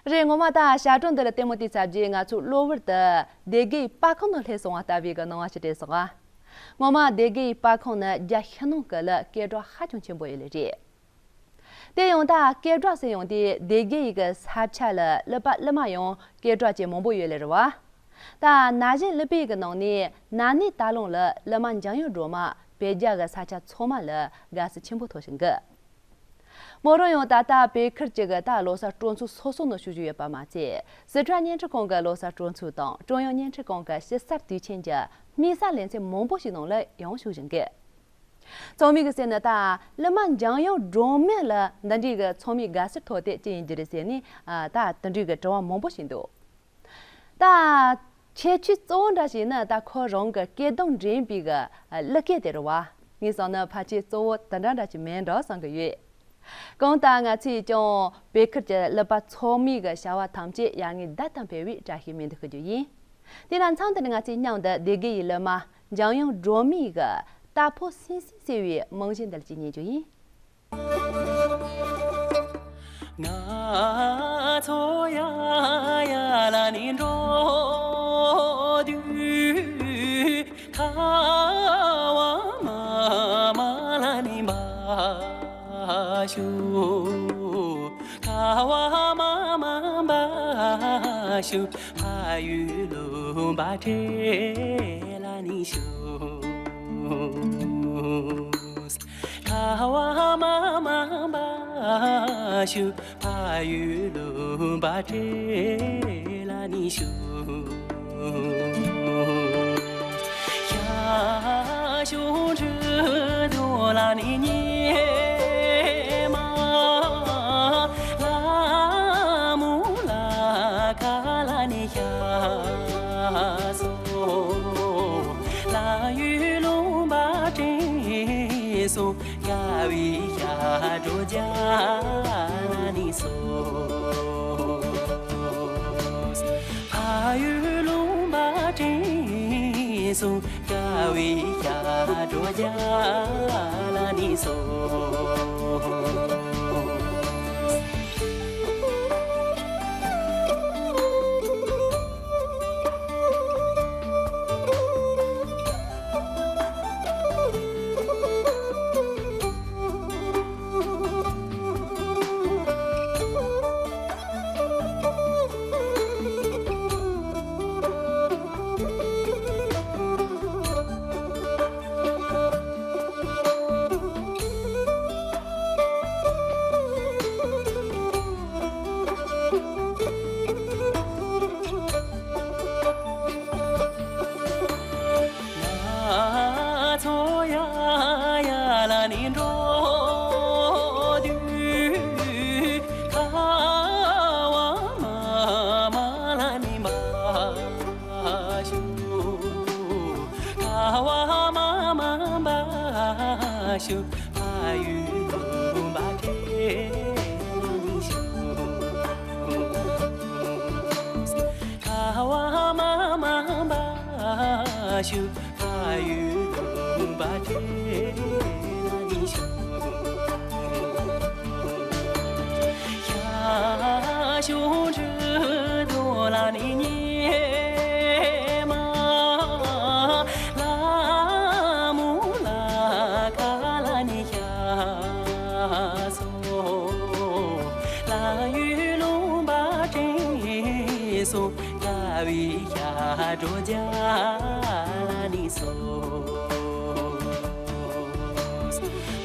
རེད། ངོ་མ་ད་ཞབས་བྲོ་འདི་ལ་ལྟད་མོ་བལྟས་ཚར་རྗེས་ང་ཚོ་གློ་བུར་དུ་སྡེ་དགེའི་པར་ཁང་ནང་སླེབས་སོང་བ་ལྟ་བུའི་གི་སྣང་བ་ཞིག་སྤྲད་སོང་ང་། ངོ་མ་སྡེ་དགེའི་པར་ཁང་ནི་རྒྱ་ཕྱི་ནང་གི་ལ་སྐད་གྲགས་ཧ་ཅང་ཆེན་པོ་ཡོད་ལེ་རེད། དེ་ཡང་ད་སྐད་གྲགས་ཟེར་ཡོང་དུས་སྡེ་དགེ་ཡི་གི་ས་ཆ་ལ་གླུ་པ་གླུ་མ་ཡང་སྐད་གྲགས་ཅན་མང་པོ་ཡོད་ལེ་རེད་བ། ད་ན་གཞོན་གླུ་པའི་གི་ནང་ནས་ན་ནིང་ད་ལོ་ལ་གླུ་མ་འཇམ་དབྱངས་སྒྲོལ་མ་བོད་རྒྱ་གི་ས་ཆ་ཚང་མ་ལ་དགའ་བསུ་ཆེན་པོ་ཐོབ་བཞིན་གི། མོ་རང་ཡང་ད་ལྟ་བོད་ཁུལ་གཅིག་གི་ད་ལོ་གསར་སྤྲོ་ཚོགས་སོ་སོ་ནང་ཞུགས་བཞིན་ཡོད་པ་མ་ཚད། སི་ཁྲོན་བརྙན་འཕྲིན་ཁང་གི་ལོ་གསར་སྤྲོ་ཚོགས་དང་ཀྲུང་དབྱང་བརྙན་འཕྲིན་ཁང་གི་དཔྱིད་གསར་དུས་ཆེན་གྱི་དམིགས་བསལ་ལེ་ཚན་མང་པོ་ཞིག་ནང་ལ་ཡང་ཞུགས་བཞིན་གི། ཚོགས་མི་གི་ཟེར་ན་ད་གླུ་མ་འཇམ་དབྱངས་སྒྲོལ་མ་ལ་འདི་འདྲའི་གི་ཚོགས་མིའི་དགའ་བསུ་ཐོབ་སྟེ་ཅི་ཡིན་རྒྱུ་རེད་ཟེར་ནས་ཨ་ད་དེ་འདྲའི་གི་དྲི་བ་མང་པོ་ཞིག་འདུག་ད་ཁྱད་ཆོས་གཙོ་བོ་འདྲ་ཞིག་ནི་ད་ཁོ་རང་གི་སྐད་གདངས་འདྲེན་པའི་གི་གླུ་སྐད་དེ་རེད་བ། ངས་བསམ་ན་ཕལ་ཆེར་གཙོ་བོ་དེ་འདྲ་འདྲ་ཞིག་མིན་འགྲོ་བསམ་གི་ཡོད། གང་ལྟར་ང་ཚོས་ཀྱང་བོད་ཁུལ་གྱི་གླུ་པ་ཚོགས་མིའི་གི་བྱ་བ་ཐམས་ཅད་ཡར་ངོའི་ཟླ་དང་འབྲེལ་བའི་བཀྲ་ཤིས་སྨོན་འདུན་ཞུ་རྒྱུ་ཡིན། དེས་ན་མཚམས་འདིར་ང་ཚོས་མཉམ་དུ་སྡེ་དགེ་ཡི་གླུ་མ་འཇམ་དབྱངས་སྒྲོལ་མའི་གི་རྟ་ཕོ་སིང་སིང་ཟེར་བའི་རྨང་གཞི་འདི་ལ་ཅིག་ཉན་རྒྱུ་ཡིན། ང་ཚོ་ཡ་ཡ་ལ་ནི་འགྲོ་དུས། ཁ་བ་མ་མ་ལ་ནི་འབའ་ཞུ། ཁ་བ་མ་མ་འབའ་ཞུ། ཕ་ཡུལ་ལུང་པ་བྲེ་ལ་ནི་ཞུ། ཁ་བ་མ་མ་འབའ་ཞུ། ཕ་ཡུལ་ལུང་པ་བྲེ་ལ་ནི་ཞུ། ཤ་ཞུང་ཁྲི་དུ་ལ་ནི་ཉི་མ། ལ་མུ་ལ་ཁ་ལ་ནི་ཤ་སོ། ལ་ཡུལ་ལུང་པ་བྲེ་སོ། ཀ་བའི་ཤ་དྲོ་རྒྱ་ལ་ནི་སོ། ཕ་ཡུལ་ལུང་པ་བྲེ་སོ། ཀ་བའི་ཤ་དྲོ་རྒྱ་ལ་ནི་སོ། ང་ཚོ་ཡ་ཡ་ལ་ནི་འགྲོ་དུས། ཁ་བ་མ་མ་ལ་ནི་འབའ་ཞུ། ཁ་བ་མ་མ་འབའ་ཞུ། ཕ་ཡུལ་ལུང་པ་བྲེ་ལ་ནི་ཞུ། ཁ་བ་མ་མ་འབའ་ཞུ། ཕ་ཡུལ་ལུང་པ་བྲེ་ལ་ནི་ཞུ། ཤ་ཞུང་ཁྲི་དུ་ལ་ནི་ཉི་མ། ལ་མུ་ལ་ཁ་ལ་ནི་ཤ་སོ། ལ་ཡུལ་ལུང་པ་བྲེ་སོ། ཀ་བའི་ཤ་དྲོ་རྒྱ་ལ་ནི་སོ།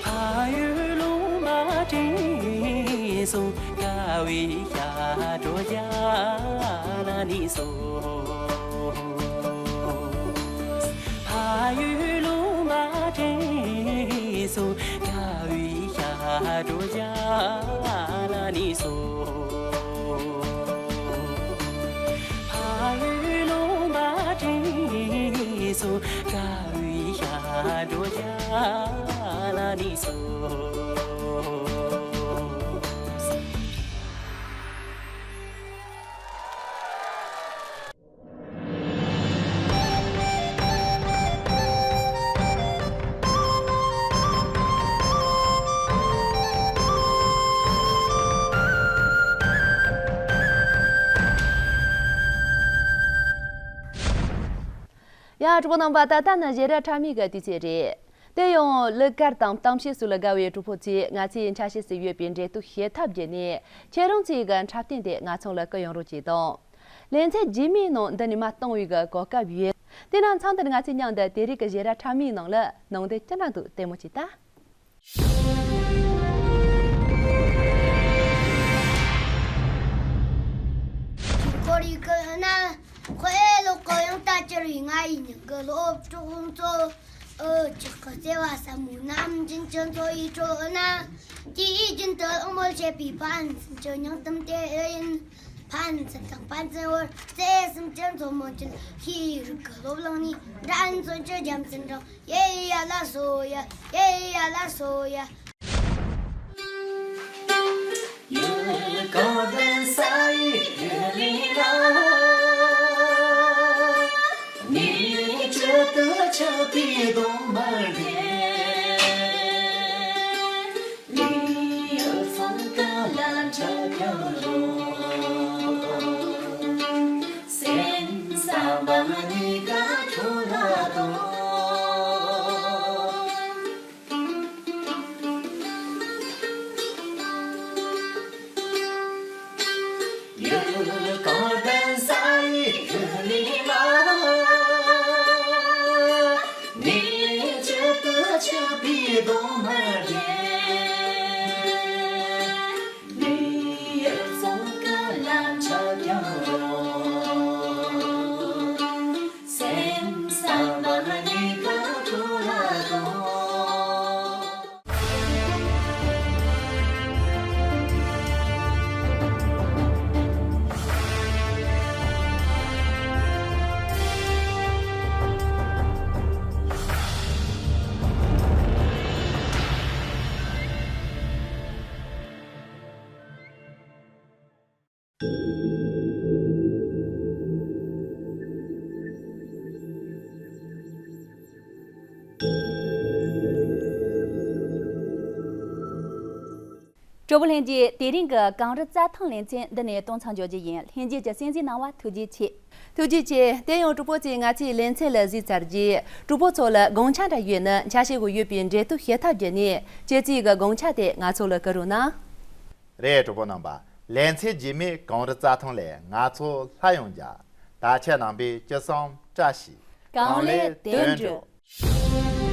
ཕ་ཡུལ་ལུང་པ་བྲེ་སོ། ཀ་བའི་ཤ་དྲོ་རྒྱ་ལ་ནི་སོ། ཕ་ཡུལ་ལུང་པ་བྲེ་སོ། ཀ་བའི་ཤ་དྲོ་རྒྱ་ལ་ནི་སོ། ཕ་ཡུལ་ལུང་པ་བྲེ་སོ། ཀ་བའི་ཤ་དྲོ་རྒྱ་ལ་ནི་སོ། ཡ་གྲོགས་པོ་རྣམ་པ། ད་ལྟ་ནི་གཞས་ར་འཁྲབ་མི་གི་དུས་ཚོད་རེད། དེ་ཡང་གླུ་གར་དང་གཏམ་བཤད་སོགས་ལ་དགའ་བའི་གྲོགས་པོ་ཚོས་ང་ཚོའི་འཆར་གཞི་སུ་ཡོད་པའི་འབྲེལ་གཏུག་བྱེད་ཐབས་བརྒྱུད་ནས་ཁྱེད་རང་ཚོའི་གི་འཁྲབ་སྟོན་དེ་ང་ཚོ་ལ་བསྐུར་ཡོང་རོགས་གྱིས་དང་། ལེ་ཚན་རྗེས་མའི་ནང་འདི་ནས་མར་གཏོང་བའི་གི་གོ་སྐབས་ཡོད། དེ་ན་མཚམས་འདིར་ང་ཚོས་མཉམ་དུ་དེ་རིང་གི་གཞས་ར་འཁྲབ་མིའི་ནང་ལ་ནང་དོན་ཅི་འདྲ་འདུག་ལྟད་མོ་བྱེད་ད། ཁོར་ཡུག་གི་ཧི་ན་ཁོའི་ལོ་གོ་ཡང་ལྟ་ཅི་རིག་ང་ཡིན་གི་ལོ་གྲོགས་ཚོ། འུ་ཅག་གི་བརྩེ་བ་ཟབ་མོ་རྣམ་ཅན་སྤྱི་ཚོགས་ཡིད་འཕྲོག་ན། དུས་རྒྱུན་དུ་བློ་མོལ་བྱེད་པའི་ཕན་ཚུན་གྱི་སྙིང་གཏམ་དེ་ཡིན། ཕན་ཚུན་དང་ཕན་ཚུན་བར་བརྩེ་སེམས་ཅན་ཚོ་མོ་ཆེན་ཤེས་རིག་གི་སློབ་གླིང་ནས་འགྲན་རྩོད་ཀྱི་རྒྱལ་མཚན་རང་། ཡེ་ཡ་ལ་སོ་ཡ། ཡེ་ཡ་ལ་སོ་ཡ། གྲོགས་པོ་ལྷན་རྒྱས། དེ་རིང་གི་གངས་རི་རྩྭ་ཐང་ལེ་ཚན་འདི་ནས་གཏོང་མཚམས་འཇོག་རྒྱུ་ཡིན། ལྷན་རྒྱས་ཀྱི་གསན་གཟིགས་གནང་བ་ཐུགས་རྗེ་ཆེ། ཐུགས་རྗེ་ཆེ། དེ་ཡང་གྲོགས་པོ་ཚོས་ང་ཚོའི་ལེ་ཚན་ལ་གཟིགས་ཚར་རྗེས་གྲོགས་པོ་ཚོ་ལ་དགོངས་འཆར་འདྲ་ཡོད་ན་འཆར་གཞི་གུ་ཡོད་པའི་འབྲེལ་གཏུག་བྱེད་ཐབས་བརྒྱུད་ནས་ཁྱེད་ཚོའི་གི་དགོངས་འཆར་དེ་ང་ཚོ་ལ་བསྐུར་རོགས་གནང་། རེད། གྲོགས་པོ་རྣམ་པ། ལེ་ཚན་རྗེས་མའི་གངས་རི་རྩྭ་ཐང་ལས་ང་ཚོ་སླར་ཡང་མཇལ། ད་ཆ་རྣམ་པས་ཅི་བསམ་བཀྲ་ཤིས། གངས་ལས་དོན་འགྲུབ།